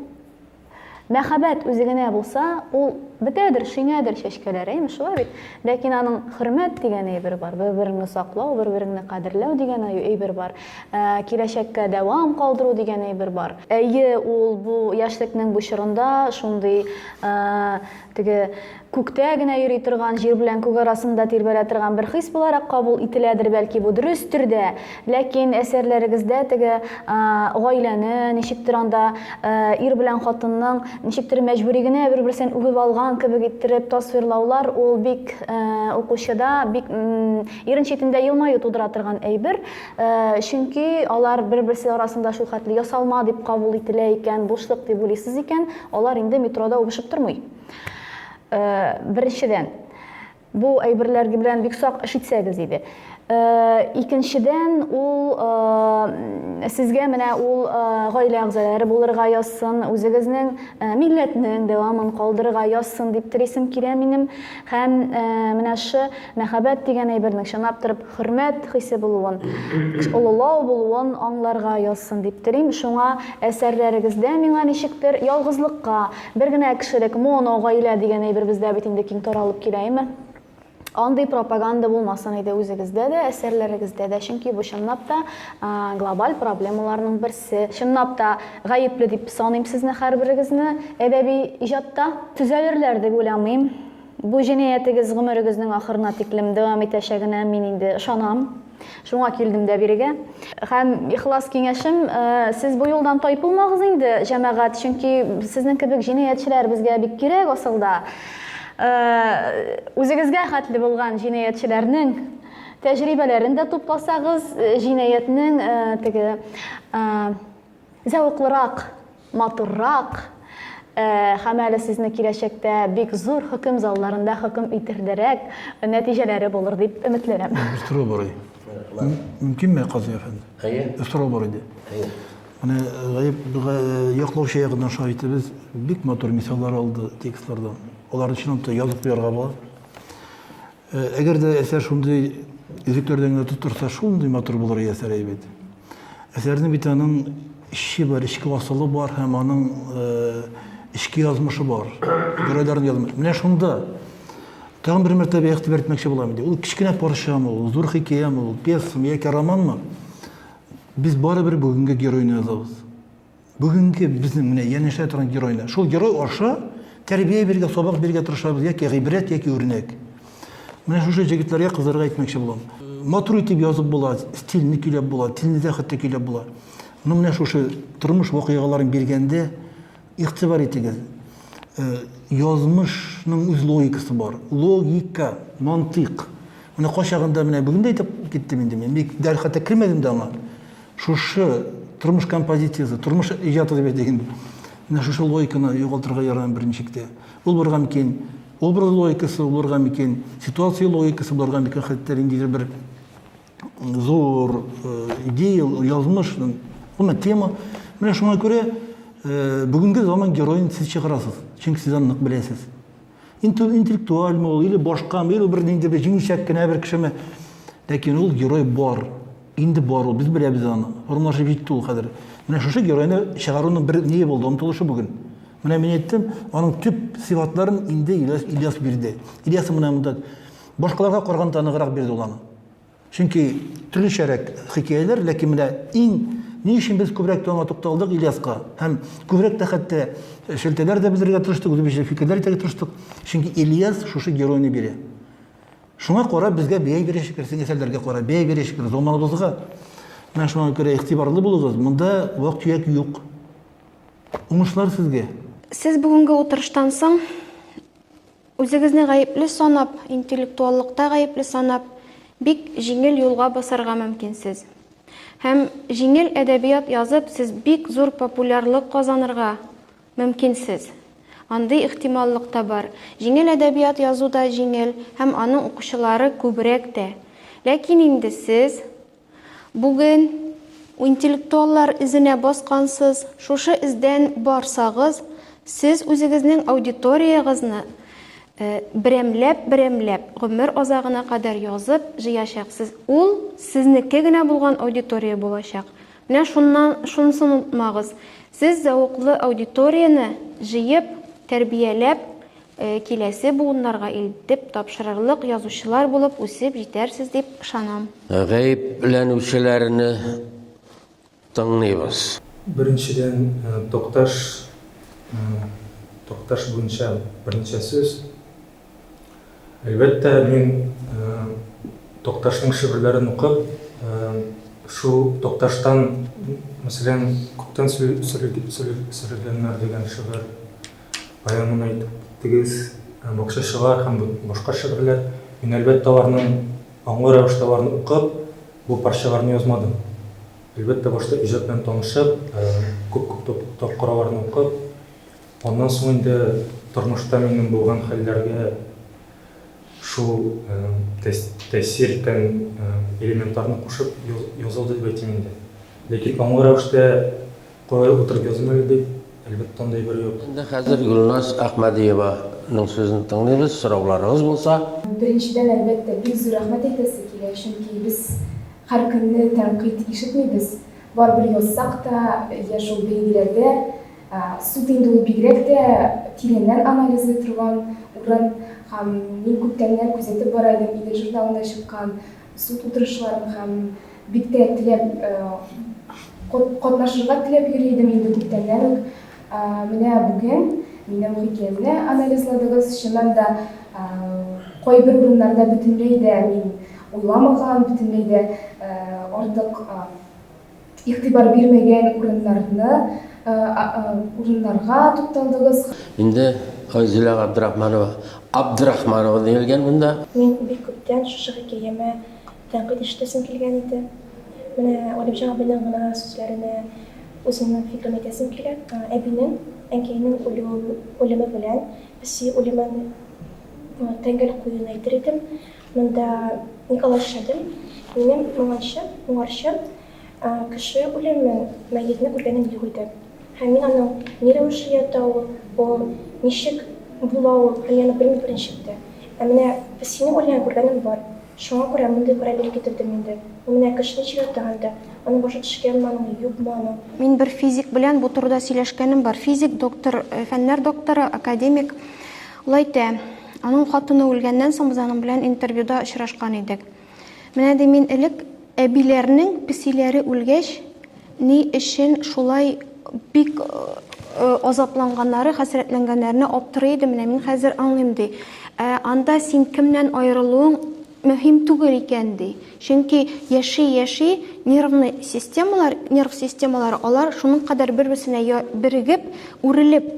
S1: Мәхәббәт үзе генә булса, ул бетәдер, шиңәдер чәчкәләр, әйме, шулай бит? Ләкин аның хөрмәт дигән әйбер бар, бер-береңне саклау, бер-береңне кадерләү дигән әйбер бар, киләчәккә дәвам калдыру дигән әйбер бар. Әйе, ул бу яшьлекнең бу чорында шундый теге Күктә генә йөри торган, җир белән күк арасында тирбәлә торган бер хис буларак кабул ителәдер, бәлки бу дөрестер дә, ләкин әсәрләрегездә теге гаиләне, ничектер анда ир белән хатынның ничектер мәҗбүри генә бер-берсен үбеп алган кебек иттереп тасвирлаулар, ул бик укучыда бик ирен читендә елмаю тудыра торган әйбер, чөнки алар бер-берсе арасында шулхәтле ясалма дип кабул ителә икән, бушлык дип уйлыйсыз икән, алар инде метрода үбешеп тормый. Беренчедән, бу әйберләр белән бик сак эш итсәгез иде. Икенчедән, ул сезгә менә ул гаилә әгъзалары булырга язсын, үзегезнең милләтнең дәвамын калдырырга язсын дип телисем килә минем. Һәм менә шы мәхәббәт дигән әйбернең чынлап торып хөрмәт хисе булуын, олылау булуын аңларга язсын дип телим. Шуңа әсәрләрегездә миңа ничектер ялгызлыкка, Бер генә кешелек моно гаилә дигән әйбер бездә бит инде киң таралып килә, әйме? Андый пропаганда булмасын иде үзегездә дә, әсәрләрегездә дә, чөнки бу чынлап та глобаль проблемаларның берсе. Чынлап та гаепле дип саныйм сезне һәрберегезне әдәби иҗатта. Төзәлерләр дип уйламыйм. Бу җинаятегез гомерегезнең ахырына тиклем дәвам итәчәгенә мин инде ышанам. Шуңа килдем дә бирегә. Һәм ихлас киңәшем, сез бу юлдан тайпылмагыз инде, җәмәгать, чөнки сезнең кебек җинаятьчеләр безгә бик кирәк асылда. Үзегезгә хәтле булган җинаятьчеләрнең тәҗрибәләрен дә тупласагыз, җинаятьнең теге Зәвыклырак, матуррак, һәм әле сезне киләчәктә бик зур хөкем залларында хөкем итерлерәк нәтиҗәләре булыр дип өметләнәм.
S8: Бер сорау бар иде. Мөмкинме, Казый әфәнде?
S4: Әйе.
S8: Бер сорау бар иде.
S4: Әйе.
S8: Менә гаеп яклаучы ягыннан шаһитебез бик матур мисаллар алды текстлардан. Аларны чынлап та язып куярга була. Әгәр дә әсәр шундый өзекләрдән генә тоттырса, шундый матур булыр иде әсәр әйбәт. Әсәрнең бит аның эче бар, эчке асылы бар һәм аның эчке язмышы бар. Геройларның язмышы. Менә шунда тагын бер мәртәбә игътибар итмәкче булам инде. Ул кечкенә парчамы ул, зур хикәяме ул, пьесамы яки романмы? Без барыбер бүгенге геройны язабыз. Бүгенге безнең менә янәшә торган геройны. Шул герой аша тәрбия бирергә, сабак бирергә тырышабыз, яки гыйбрәт, яки үрнәк. Менә шушы җегетләргә, кызларга әйтмәкче булам. Матур итеп язып була, стильне көйләп була, телне дә хәтта көйләп була. Но менә шушы тормыш вакыйгаларын биргәндә игътибар итегез. Э, язмышның үз логикасы бар. Логика, мантыйк. Менә кайчагында менә бүген дә әйтеп киттем инде мин. Бик дәл хәтта кермәдем дә аңа. Шушы тормыш композициясе, тормыш иҗаты дип әйтик инде. Менә шушы логиканы югалтырга ярамый берничек тә. Ул булырга мөмкин образ логикасы булырга мөмкин, ситуация логикасы булырга мөмкин, хәтта ниндидер бер зур э, идея, язмыш, гомумән тема. Менә шуңа күрә э, бүгенге заман героен сез чыгарасыз, чөнки сез аны нык беләсез. Интеллектуальмы ул, или башкамы, или бер нинди бер җиңелчәк кенә бер кешеме. Ләкин ул герой бар. Инде бар ул, без беләбез аны. Формалашып җитте ул хәзер. Менә шушы геройны чыгаруның бер ние булды, омтылышы бүген. Менә мин әйттем, аның төп сыйфатларын инде Ильяс, Ильяс бирде. Ильяс менә монда башкаларга караганда ныграк бирде ул аны. Чөнки төрлечәрәк хикәяләр, ләкин менә иң ни өчен без күбрәк тә аңа тукталдык Ильяска һәм күбрәк тә хәтта шелтәләр дә белдерергә тырыштык, үзебезчә фикерләр әйтергә тырыштык. Чөнки Ильяс шушы геройны бирә. Шуңа карап безгә бәя бирәчәкләр, сезнең әсәрләргә карап бәя бирәчәкләр заманыбызга. Менә шуңа күрә игътибарлы булыгыз, монда вак-төяк юк. Уңышлар сезгә!
S2: Сез бүгенге утырыштан соң Үзегезне гаепле санап, интеллектуаллыкта гаепле санап, бик җиңел юлга басарга мөмкинсез. Һәм җиңел әдәбият язып, сез бик зур популярлык казанырга мөмкинсез. Андый ихтималлык та бар. Җиңел әдәбият язу да җиңел һәм аның укучылары күбрәк тә. Ләкин инде сез Бүген интеллектуаллар эзенә баскансыз, шушы эздән барсагыз, сез үзегезнең аудиториягезне берәмләп-берәмләп гомер азагына кадәр язып җыячаксыз. Ул сезнеке генә булган аудитория булачак. Менә шуннан шунысын онытмагыз. Сез зәвыклы аудиторияне җыеп, тәрбияләп, Киләсе буыннарга илтеп тапшырырлык язучылар булып үсеп җитәрсез дип ышанам.
S4: Гаепләнүчеләрне тыңлыйбыз.
S7: Беренчедән, Такташ, Такташ буенча берничә сүз. Әлбәттә, мин Такташның шигырьләрен укып, шул Такташтан, мәсәлән, Күптән сөрелгәннәр дигән шигырь, Баян моны әйтеп киттегез, бакчачылар һәм башка шигырьләр. Мин, әлбәттә, аларның аңлы рәвештә аларны укып, бу парчаларны язмадым. Әлбәттә, башта иҗат белән танышып, күп-күп тапкыр аларны укып, аннан соң инде тормышта минем булган хәлләргә шул тәэсир иткән элементларны кушып язылды дип әйтим инде. Ләкин аңлы рәвештә Кая утырып языйм әле дип, әлбәттә, андый әйбер юк.
S4: Инде хәзер Гөлназ Әхмәдиеваның сүзен тыңлыйбыз, сорауларыгыз булса.
S6: Беренчедән, әлбәттә, бик зур рәхмәт әйтәсе килә, чөнки без һәр көнне тәнкыйть ишетмибез. Барыбер язсак та, йә шул бәйгеләрдә, суд инде ул бигрәк тә тирәннән анализлый торган урын һәм мин күптәннән күзәтеп бара идем Идел журналында чыккан суд утырышларын һәм Бик тә теләп, катнашырга теләп йөри идем инде күптәннән үк. Менә бүген минем хикәямне анализладыгыз. Чыннан да, кайбер урыннарда бөтенләй дә мин уйламаган, бөтенләй дә артык игътибар бирмәгән урыннарны, урыннарга тукталдыгыз.
S4: Инде Айзилә Габдрахманова, Абдрахманова диелгән монда.
S9: Мин бик күптән шушы хикәямә Тәнкыйть ишетәсем килгән иде. Менә Галимҗан абыйның гына сүзләренә үземнең фикерем әйтәсем килә. Әбинең, әнкәйнең үлеме белән песи үлемен тәңгәл куюын әйтер идем. Монда ник алай эшләдем? Минем моңанчы, моңарчы кеше үлемен, мәетне күргәнем юк иде. Һәм мин аның ни рәвешле ята ул, ул ничек була ул, һәм мин аны белмим берничек тә. Ә менә песинең үлгәнен күргәнем бар. Шуңа күрә мондый параллель китердем инде. Ул менә кеше ничек ята анда? Аның башы төшкәнме аның, юкмы аның?
S2: Мин бер физик белән бу турыда сөйләшкәнем бар. Физик, доктор, фәннәр докторы, академик. Ул әйтә, аның хатыны үлгәннән соң без аның белән интервьюда очрашкан идек. Менә, ди, мин элек әбиләрнең песиләре үлгәч, ни өчен шулай бик азапланганнары, хәсрәтләнгәннәренә аптырый идем, менә мин хәзер аңлыйм, ди. Ә анда син кемнән аерылуың мөһим түгел икән, ди. Чөнки яши-яши нервный системалар, нерв системалары, алар шуның кадәр бер-берсенә берегеп, үрелеп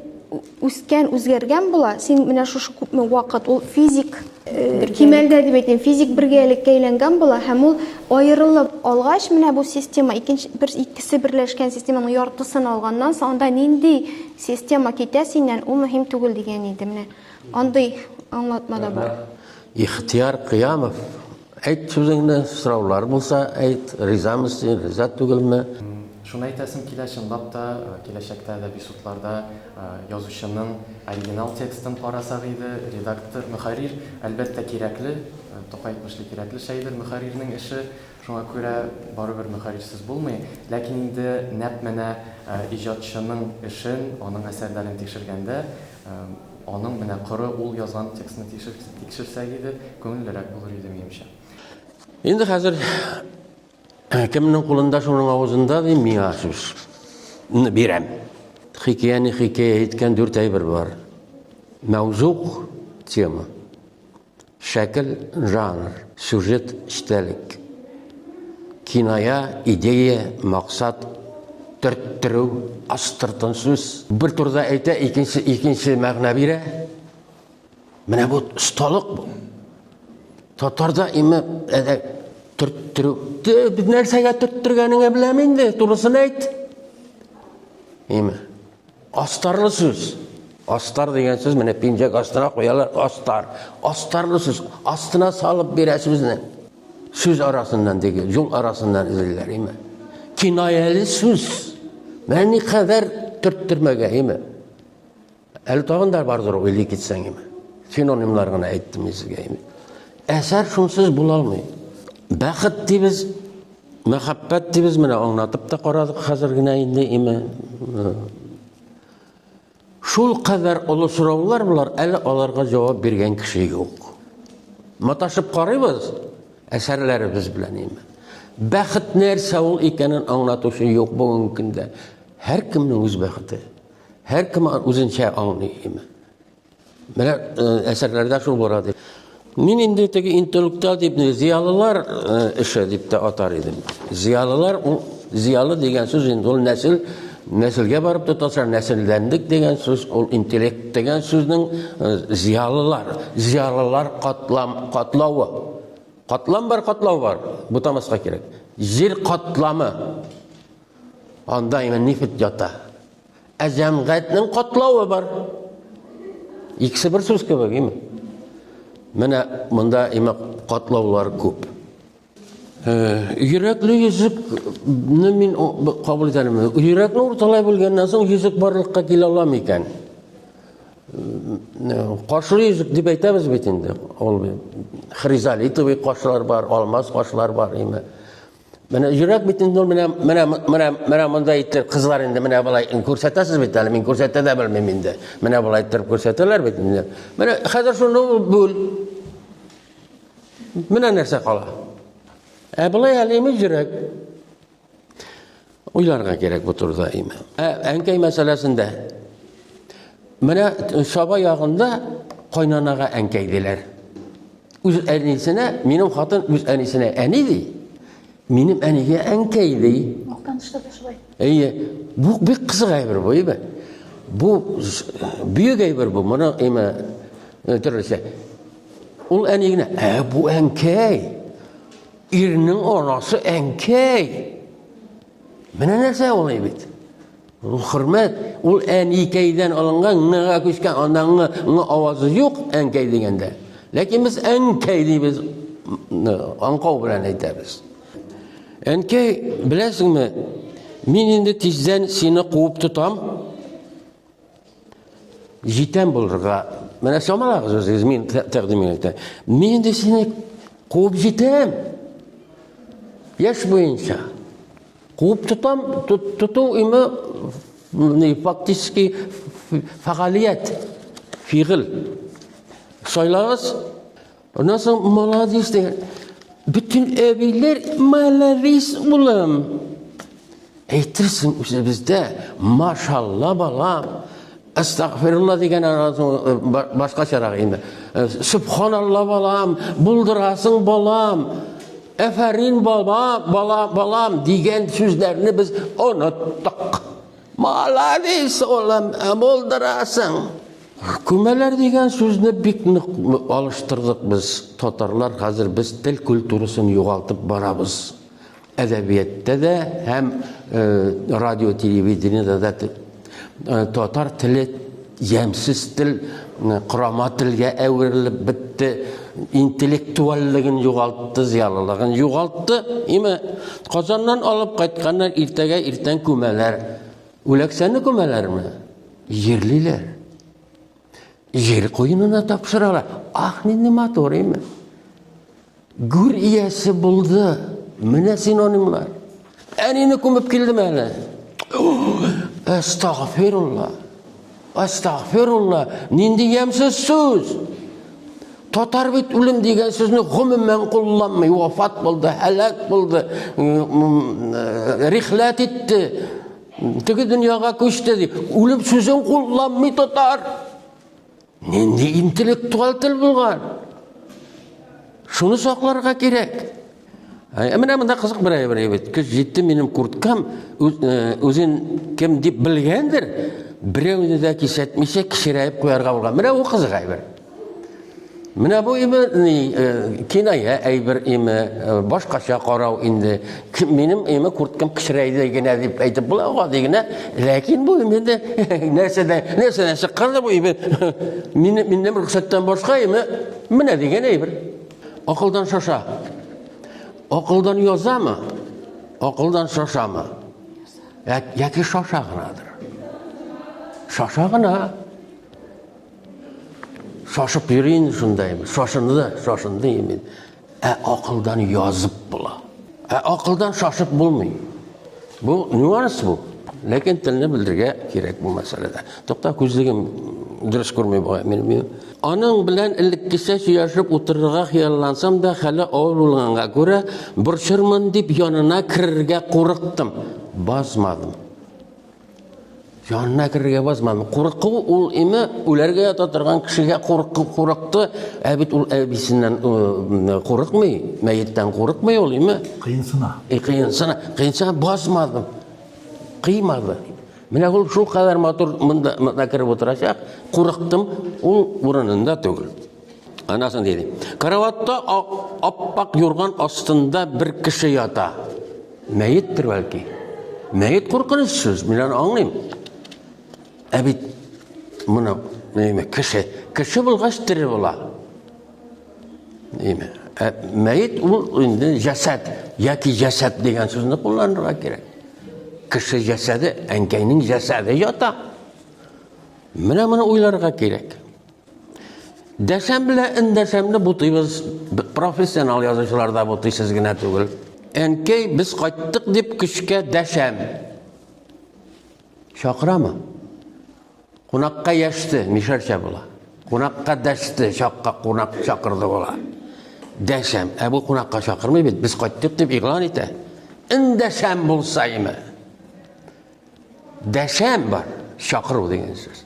S2: үскән, үзгәргән була. Син менә шушы күпме вакыт ул физик кимәлдә дип әйтим, физик бергәлеккә әйләнгән була һәм ул аерылып алгач, менә бу система икенче бер икесе берләшкән системаның яртысын алганнан соң анда нинди система китә синнән, ул мөһим түгел дигән иде. Менә андый аңлатма да бар.
S4: Ихтияр Кыямов, әйт сүзеңне, сораулар булса әйт, ризамы син, риза түгелме?
S5: Шуны әйтәсем килә, чынлап та, киләчәктә әдәби судларда язучының оригинал текстын карасак иде, редактор, мөхәррир, әлбәттә, кирәкле, Тукай әйтмешли, кирәкле шәйдер мөхәррирнең эше, шуңа күрә барыбер мөхәррирсез булмый. Ләкин инде нәкъ менә иҗатчының эшен, аның әсәрләрен тикшергәндә, аның менә коры ул язган текстны тикшерсәк иде, күңеллерәк булыр иде, минемчә.
S4: Инде хәзер Кемнең кулында шуның авызында ди, миңа сүз бирәм. Хикәяне хикәя иткән дүрт әйбер бар. Мәүзук тема. Шәкел жанр, сюжет эчтәлек. Киная, идея, максат, төрттерү, астыртын сүз. Бер турыда әйтә, икенче икенче мәгънә бирә. Менә бу осталык бу. Татарда име әдә төрттерү. Без нәрсәгә төрттергәнеңә беләм инде, турысын әйт. Име. Астарлы сүз. Астар дигән сүз менә пинжәк астына куялар, астар. Астарлы сүз. Астына салып бирә сүзне. Сүз арасыннан диге, юл арасыннан эзлиләр, име. Кинаяле сүз. Менә никадәр төрттермәгә, име. Әле тагын да бардыр уйлый китсәң име. Синонимнар гына әйттем мин сезгә инде. Әсәр шунсыз була алмый. Бәхет дибез, мәхәббәт дибез, менә аңлатып та карадык хәзер генә инде име. Шул кадәр олы сораулар болар, әле аларга җавап биргән кеше юк. Маташып карыйбыз әсәрләребез белән име. Бәхет нәрсә ул икәнен аңлатучы юк бүгенге көндә. Һәркемнең үз бәхете. Һәркем үзенчә аңлый име. Менә э, әсәрләрдә шул бара дип. Мин инде теге интеллектуаль дип зыялылар э, эше дип тә атар идем. Зыялылар ул зыялы дигән сүз инде ул нәсел нәселгә барып тоташа, нәселдәнлек дигән сүз, ул интеллект дигән сүзнең э, зыялылар, зыялылар катлам катлавы. Катлам бар, катлау бар. Бутамаска кирәк. Җир катламы. Анда именно нефть ята. Ә җәмгыятьнең катлавы бар. Икесе бер сүз кебек, име? Менә монда име катлаулар күп. Э, йөрәкле йөзекне мин кабул итә алмыйм. Йөрәкне урталай бүлгәннән соң йөзек барлыкка килә ала микән? Э, кашлы йөзек дип әйтәбез бит инде. Ул хризолитовый кашлар бар, алмаз кашлар бар име. Менә йөрәк бит инде ул менә менә менә менә монда итеп кызлар инде менә болай күрсәтәсез бит әле мин күрсәтә дә белмим инде. Менә болай итеп күрсәтәләр бит инде. Менә хәзер шуны бүл. Менә нәрсә кала. Ә болай әле име йөрәк. Уйларга кирәк бу турыда име. Ә әнкәй мәсьәләсендә менә Саба ягында кайнанага әнкәй диләр. Үз әнисенә, минем хатын үз әнисенә әни ди. Минем әнигә әнкәй ди.
S1: Мактанышта да шулай.
S4: Әйе, бу бик кызык әйбер бу, әйбер. Бу бөек әйбер бу. Моны име э, төрлечә. Ул әни генә, ә бу әнкәй. Ирнең анасы әнкәй. Менә нәрсә ул бит. Ул хөрмәт, ул әникәйдән алынган ңга күчкән, анда ң, ң авазы юк әнкәй дигәндә. Ләкин без әнкәй дибез, аңкау белән әйтәбез. Әнкәй, беләсеңме, мин инде тиздән сине куып тотам. Җитәм булырга. Менә чамалагыз үзегез, мин тәкъдим итәм. Мин инде сине куып җитәм. Яшь буенча. Куып тотам, тоту име фактически фәгалият, фигыль. Сайлагыз. Аннан соң молодец дигән. Бөтен әбиләр молодец улым. Әйтерсең үзебездә машалла балам. Әстәгъфирулла дигән соң башкачарак инде. Субханалла балам, булдырасың балам. Әфәрин баба, бала, балам дигән сүзләрне без оныттык. Молодец, улым, булдырасың. Күмәләр дигән сүзне бик нык алыштырдык без, татарлар, хәзер без тел культурасын югалтып барабыз. Әдәбияттә дә һәм радио, телевидениедә дә татар теле ямьсез тел, корама телгә әверелеп бетте. интеллектуальлеген югалтты, зыялылыгын югалтты. Име Казаннан алып кайтканнар иртәгә иртән күмәләр. Үләксәне күмәләрме? Җирлиләр. Җир куенына тапшыралар. Ах, нинди матур име. Гүр иясе булды. Менә синонимлар. Әнине күмеп килдем әле. Әстәгъфирулла. Әстәгъфирулла. Нинди ямьсез сүз. Татар бит үлем дигән сүзне гомумән кулланмый. Вафат булды, һәлак булды, рихләт итте. Теге дөньяга күчте ди. Үлем сүзен кулланмый татар. Нинди интеллектуаль тел булган? Шуны сакларга кирәк. Ә менә монда кызык бер әйбер бит. Көз җитте минем курткам, э, үзен кем дип белгәндер, берәүне дә кисәтмичә кечерәеп куярга булган. Менә ул кызык әйбер. Менә бу име ни э, киная әйбер име, э, башкача карау инде. Минем име курткам кечерәйде генә дип әйтеп була гади генә, ләкин бу инде нәрсәдән нәрсәдән чыккан да бу име. Мине миннән рөхсәттән башка име менә дигән әйбер. Акылдан шаша. Акылдан язамы? Акылдан шашамы? Яки шаша гынадыр. Шаша гына. Шашып йөри инде шунда инде. Шашынды да, шашынды инде. Ә акылдан язып була. Ә акылдан шашып булмый. Бу нюанс бу. Ләкин телне белдергә кирәк бу мәсьәләдә. Тукта, күзлегем дөрес күрми бугай минем. Аның белән элеккечә сөйләшеп утырырга хыяллансам да, хәле авыр булганга күрә, борчырмын дип янына керергә курыктым. Базмадым. Янына керергә базмадым. Курку ул име үләргә ята торган кешегә курку курыкты. Ә бит ул әбисеннән э, курыкмый, мәеттән курыкмый ул име.
S8: Кыенсына.
S4: И кыенсына, кыенсына базмадым. Кыймады. Менә ул шул кадәр матур монда монда кереп утырачак. Курыктым, ул урынында түгел. Анасын диде. Караватта аппак юрган астында бер кеше ята. Мәеттер бәлки. Мәет куркыныч сүз, мин аны аңлыйм. Ә бит моны неме кеше, кеше булгач тере була. Неме? Ә мәет ул инде җәсәд яки җәсәд дигән сүзне кулланырга кирәк. Кеше җәсәде, әнкәйнең җәсәде ята. Менә моны уйларга кирәк. Дәшәм белән эндәшәмне бутыйбыз. Профессионал язучылар да бутый, сез генә түгел. Әнкәй, без кайттык дип көчкә дәшәм. Чакырамы? Кунакка яште, мишәрчә була. Кунакка дәште, чакка кунак чакырды була. Дәшәм. Ә бу кунакка чакырмый бит, без кайттык дип игълан итә. Эндәшәм булса име? Дәшәм бар, чакыру дигән сүз.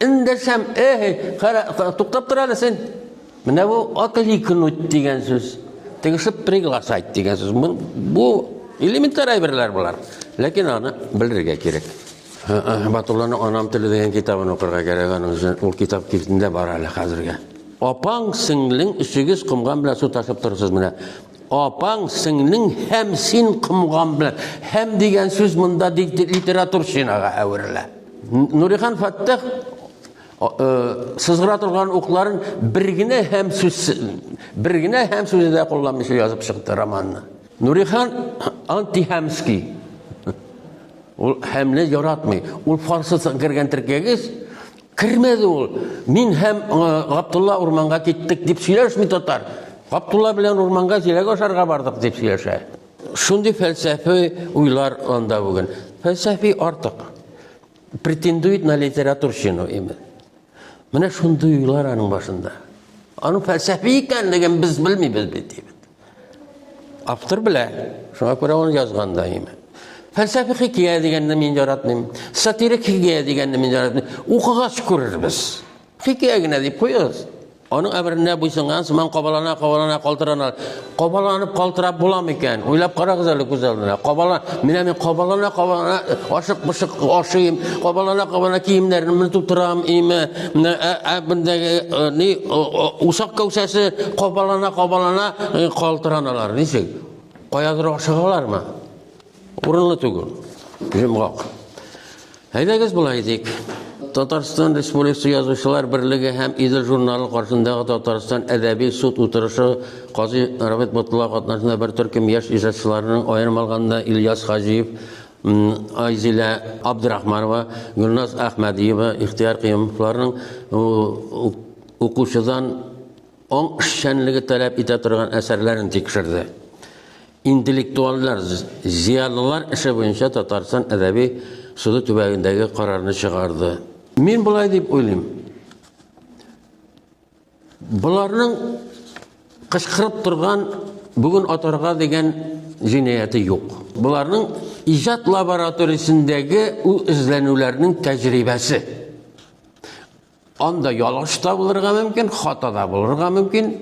S4: Эндәшәм, эй, кара, туктап тор әле син. Менә бу окликнуть дигән сүз. Тегесе приглашать дигән сүз. Бу элементар әйберләр болар. Ләкин аны белергә кирәк. Батулланың Анам теле дигән китабын укырга кирәк аның өчен. Ул китап кибетендә бар әле хәзергә. Апаң, сеңлең өчегез комган белән су ташып торсыз менә. Апаң, сеңлең һәм син комган белән. Һәм дигән сүз монда литературщинага әверелә. Нурихан Фәттах э, сызгыра торган укларын бер генә һәм сүз бер генә һәм сүзе дә кулланмыйча язып чыкты романны. Нурихан антихәмский. Ул һәмне яратмый. Ул фарсы кергән теркәгез, Кермәде ул. Мин һәм Габдулла урманга киттек дип сөйләшми татар. Габдулла белән урманга җиләк ашарга бардык дип сөйләшә. Шундый фәлсәфи уйлар анда бүген. Фәлсәфи артык. Претендует на литературщину именно. Менә шундый уйлар аның башында. Аның фәлсәфи икәнлеген без белмибез бит. Автор белә, шуңа күрә аны язган да име. Фәлсәфи хикәя дигәнне мин яратмыйм. Сатирик хикәя дигәнне мин яратмыйм. Укыгач күрербез. Хикәя генә дип куегыз. Аның әмеренә буйсынган сыман кабалана, кабалана, калтырана. Кабаланып калтырап була микән? Уйлап карагыз әле күз алдына. Кабала, менә мин кабалана, кабалана, ашык-пышык ашыйм, кабалана, кабалана киемнәремне тутырам, име, ә бендәге ни усак кәүсәсе кабалана-кабалана калтыраналар. Ничек? Каядыр ашыгалармы? Урынлы түгел. Йомгак. Әйдәгез болай итик. Татарстан Республикасы Язучылар берлеге һәм Идел журналы каршындагы Татарстан әдәби суд утырышы казый Рафит Батулла катнашында бер төркем яшь иҗатчыларның, аерым алганда, Ильяс Хаҗиев, Айзилә Абдрахманова, Гөлназ Әхмәдиева, Ихтыяр Кыямовларның укучыдан аң эшчәнлеге таләп итә торган әсәрләрен тикшерде. Интеллектуальләр, зыялылар эше буенча Татарстан әдәби суды төбәгендәге карарны чыгарды. Мин болай дип уйлыйм. Боларның кычкырып торган бүген атарга дигән җинаяте юк. Боларның иҗат лабораториясендәге ул эзләнүләрнең тәҗрибәсе. Анда ялгыш та булырга мөмкин, хата да булырга мөмкин.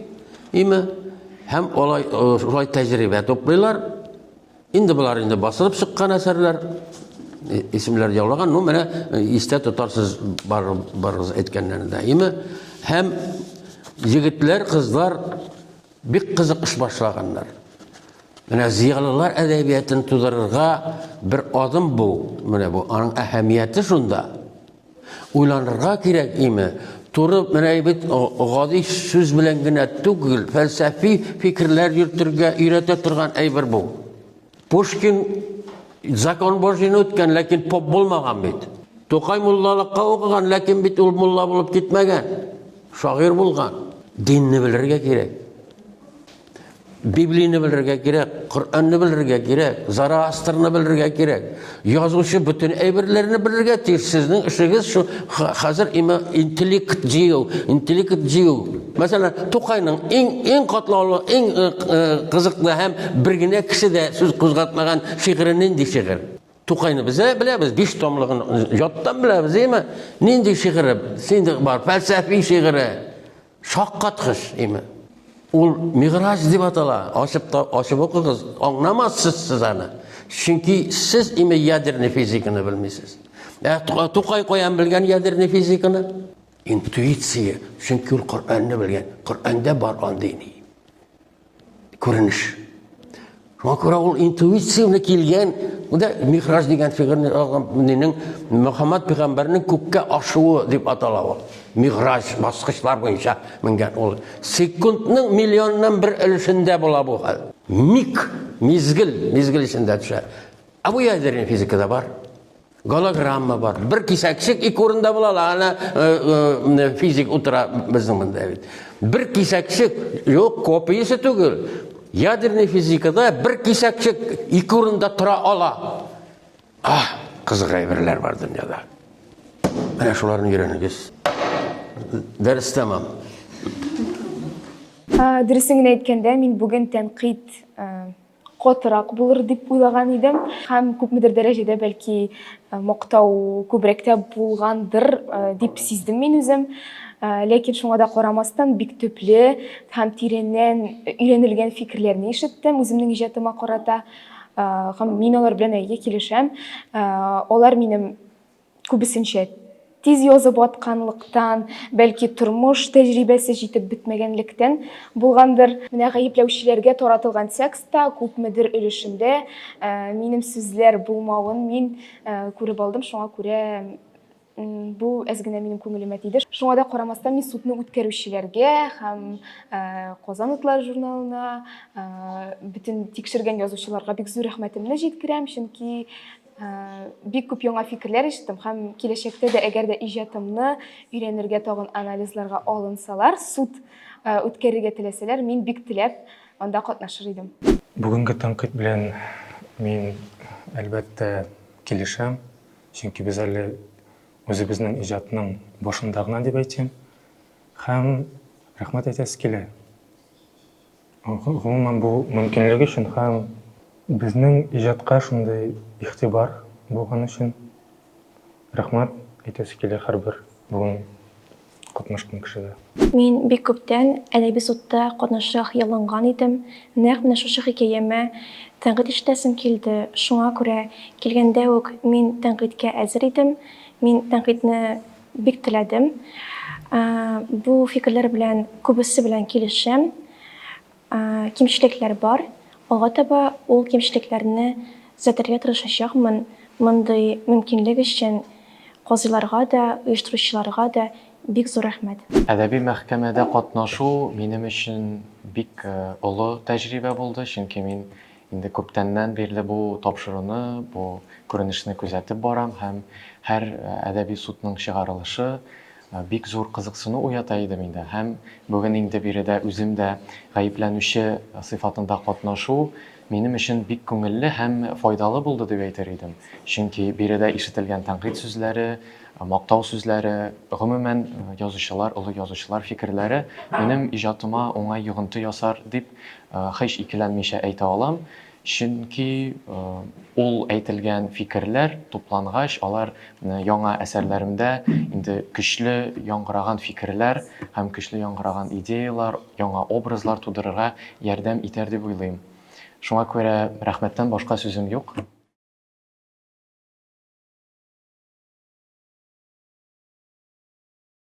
S4: Име? Һәм алай э, шулай тәҗрибә туплыйлар. Инде болар инде басылып чыккан әсәрләр, э, исемләр яулаган, ну менә э, истә тотарсыз бар барыгыз әйткәннәрне дә. Име? Һәм егетләр, кызлар бик кызык эш башлаганнар. Менә зыялылар әдәбиятын тудырырга бер адым бу. Менә бу аның әһәмияте шунда. Уйланырга кирәк име? Туры менә бит гади сүз белән генә түгел, фәлсәфи фикерләр йөртергә өйрәтә торган әйбер бу. Пушкин закон Божийны үткән, ләкин поп булмаган бит. Тукай муллалыкка укыган, ләкин бит ул мулла булып китмәгән. Шагыйрь булган. Динне белергә кирәк. Библияне белергә кирәк, Коръәнне белергә кирәк, Зороастрны белергә кирәк. Язучы бөтен әйберләрне белергә тиеш. Сезнең эшегез шу хәзер имә интеллект җыю, интеллект җыю. Мәсәлән, Тукайның иң иң катлаулы, иң э, э, кызыклы һәм бер генә кеше дә сүз кузгатмаган шигыре нинди шигырь? Тукайны без беләбез, биш томлыгын яттан беләбез, әйме? Нинди шигыре? Синде бар фәлсәфи шигыре. Шаккаткыч, име. Ул Миграҗ дип атала. Ачып та ачып укыгыз, аңламассыз сез аны. Чөнки сез име ядерный физиканы белмисез. Ә Тукай каян белгән ядерный физиканы? Интуиция, чөнки ул Коръәнне белгән. Коръәндә бар андый ни. Күренеш. Шуңа күрә ул интуиция белән килгән, бу да Михраж дигән фигырьне алган нинең Мөхәммәд пәйгамбәрнең күккә ашуы дип атала ул. Михраж баскычлар буенча менгән ул. Секундның миллионнан бер өлешендә була бу хәл. Миг, мизгел, мизгел эчендә төшә. Ә бу ядерный физикада бар. Голограмма бар. Бер кисәкчек ике урында була ала. Ана э, э, физик утыра безнең монда бит. Бер кисәкчек, юк, копиясе түгел. Ядерный физикада бер кисәкчек ике урында тора ала. А, кызык әйберләр бар дөньяда. Менә шуларны өйрәнегез. Дәрес тәмам.
S6: Дөресен генә әйткәндә, мин бүген тәнкыйть катырак булыр дип уйлаган идем һәм күпмедер дәрәҗәдә бәлки э, мактау күбрәк тә булгандыр э, дип сиздем мин үзем. Э, ләкин шуңа да карамастан бик төпле һәм тирәннән өйрәнелгән фикерләрне ишеттем үземнең иҗатыма карата. Һәм мин алар белән әйе килешәм. Алар минем Күбесенчә тиз язып атканлыктан, бәлки тормыш тәҗрибәсе җитеп бетмәгәнлектән булгандыр. Менә гаепләүчеләргә таратылган текстта күпмедер өлешендә минем сүзләр булмавын мин күреп алдым, шуңа күрә бу әз генә минем күңелемә тиде. Шуңа да карамастан, мин судны үткәрүчеләргә һәм Казан утлары журналына, бөтен тикшергән язучыларга бик зур рәхмәтемне җиткерәм, чөнки Бик күп яңа фикерләр ишеттем һәм киләчәктә дә әгәр дә иҗатымны өйрәнергә тагын анализларга алынсалар, суд үткәрергә теләсәләр, мин бик теләп анда катнашыр идем.
S7: Бүгенге тәнкыйть белән мин, әлбәттә, килешәм, чөнки без әле үзебезнең иҗатның башында гына дип әйтим. Һәм рәхмәт әйтәсе килә. Гомумән, бу мөмкинлек өчен һәм безнең иҗатка шундый игътибар булган өчен рәхмәт әйтәсе килә һәрбер бүген катнашкан кешегә.
S9: Мин бик күптән әдәби судта катнашырга хыялланган идем. Нәкъ менә шушы хикәямә тәнкыйть ишетәсем килде. Шуңа күрә килгәндә үк мин тәнкыйтькә әзер идем. Мин тәнкыйтьне Бик теләдем. Бу фикерләр белән күбесе белән килешәм. Кимчелекләр бар. Алга таба ул кимчелекләрне төзәтергә тырышачакмын. Мондый мөмкинлек өчен Казыйларга да, оештыручыларга да бик зур рәхмәт.
S5: Әдәби мәхкәмәдә катнашу минем өчен бик олы тәҗрибә булды, чөнки мин инде күптәннән бирле бу тапшыруны, бу күренешне күзәтеп барам һәм һәр әдәби судның чыгарылышы бик зур кызыксыну уята иде миндә. Һәм бүген инде биредә үзем дә гаепләнүче сыйфатында катнашу минем өчен бик күңелле һәм файдалы булды дип әйтер идем. Чөнки биредә ишетелгән тәнкыйть сүзләре, мактау сүзләре, гомумән, язучылар, олы язучылар фикерләре минем иҗатыма уңай йогынты ясар дип һич икеләнмичә әйтә алам. Чөнки ул әйтелгән фикерләр туплангач, алар яңа әсәрләремдә инде көчле яңгыраган фикерләр һәм көчле яңгыраган идеялар, яңа образлар тудырырга ярдәм итәр дип уйлыйм. Шуңа күрә рәхмәттән башка сүзем юк.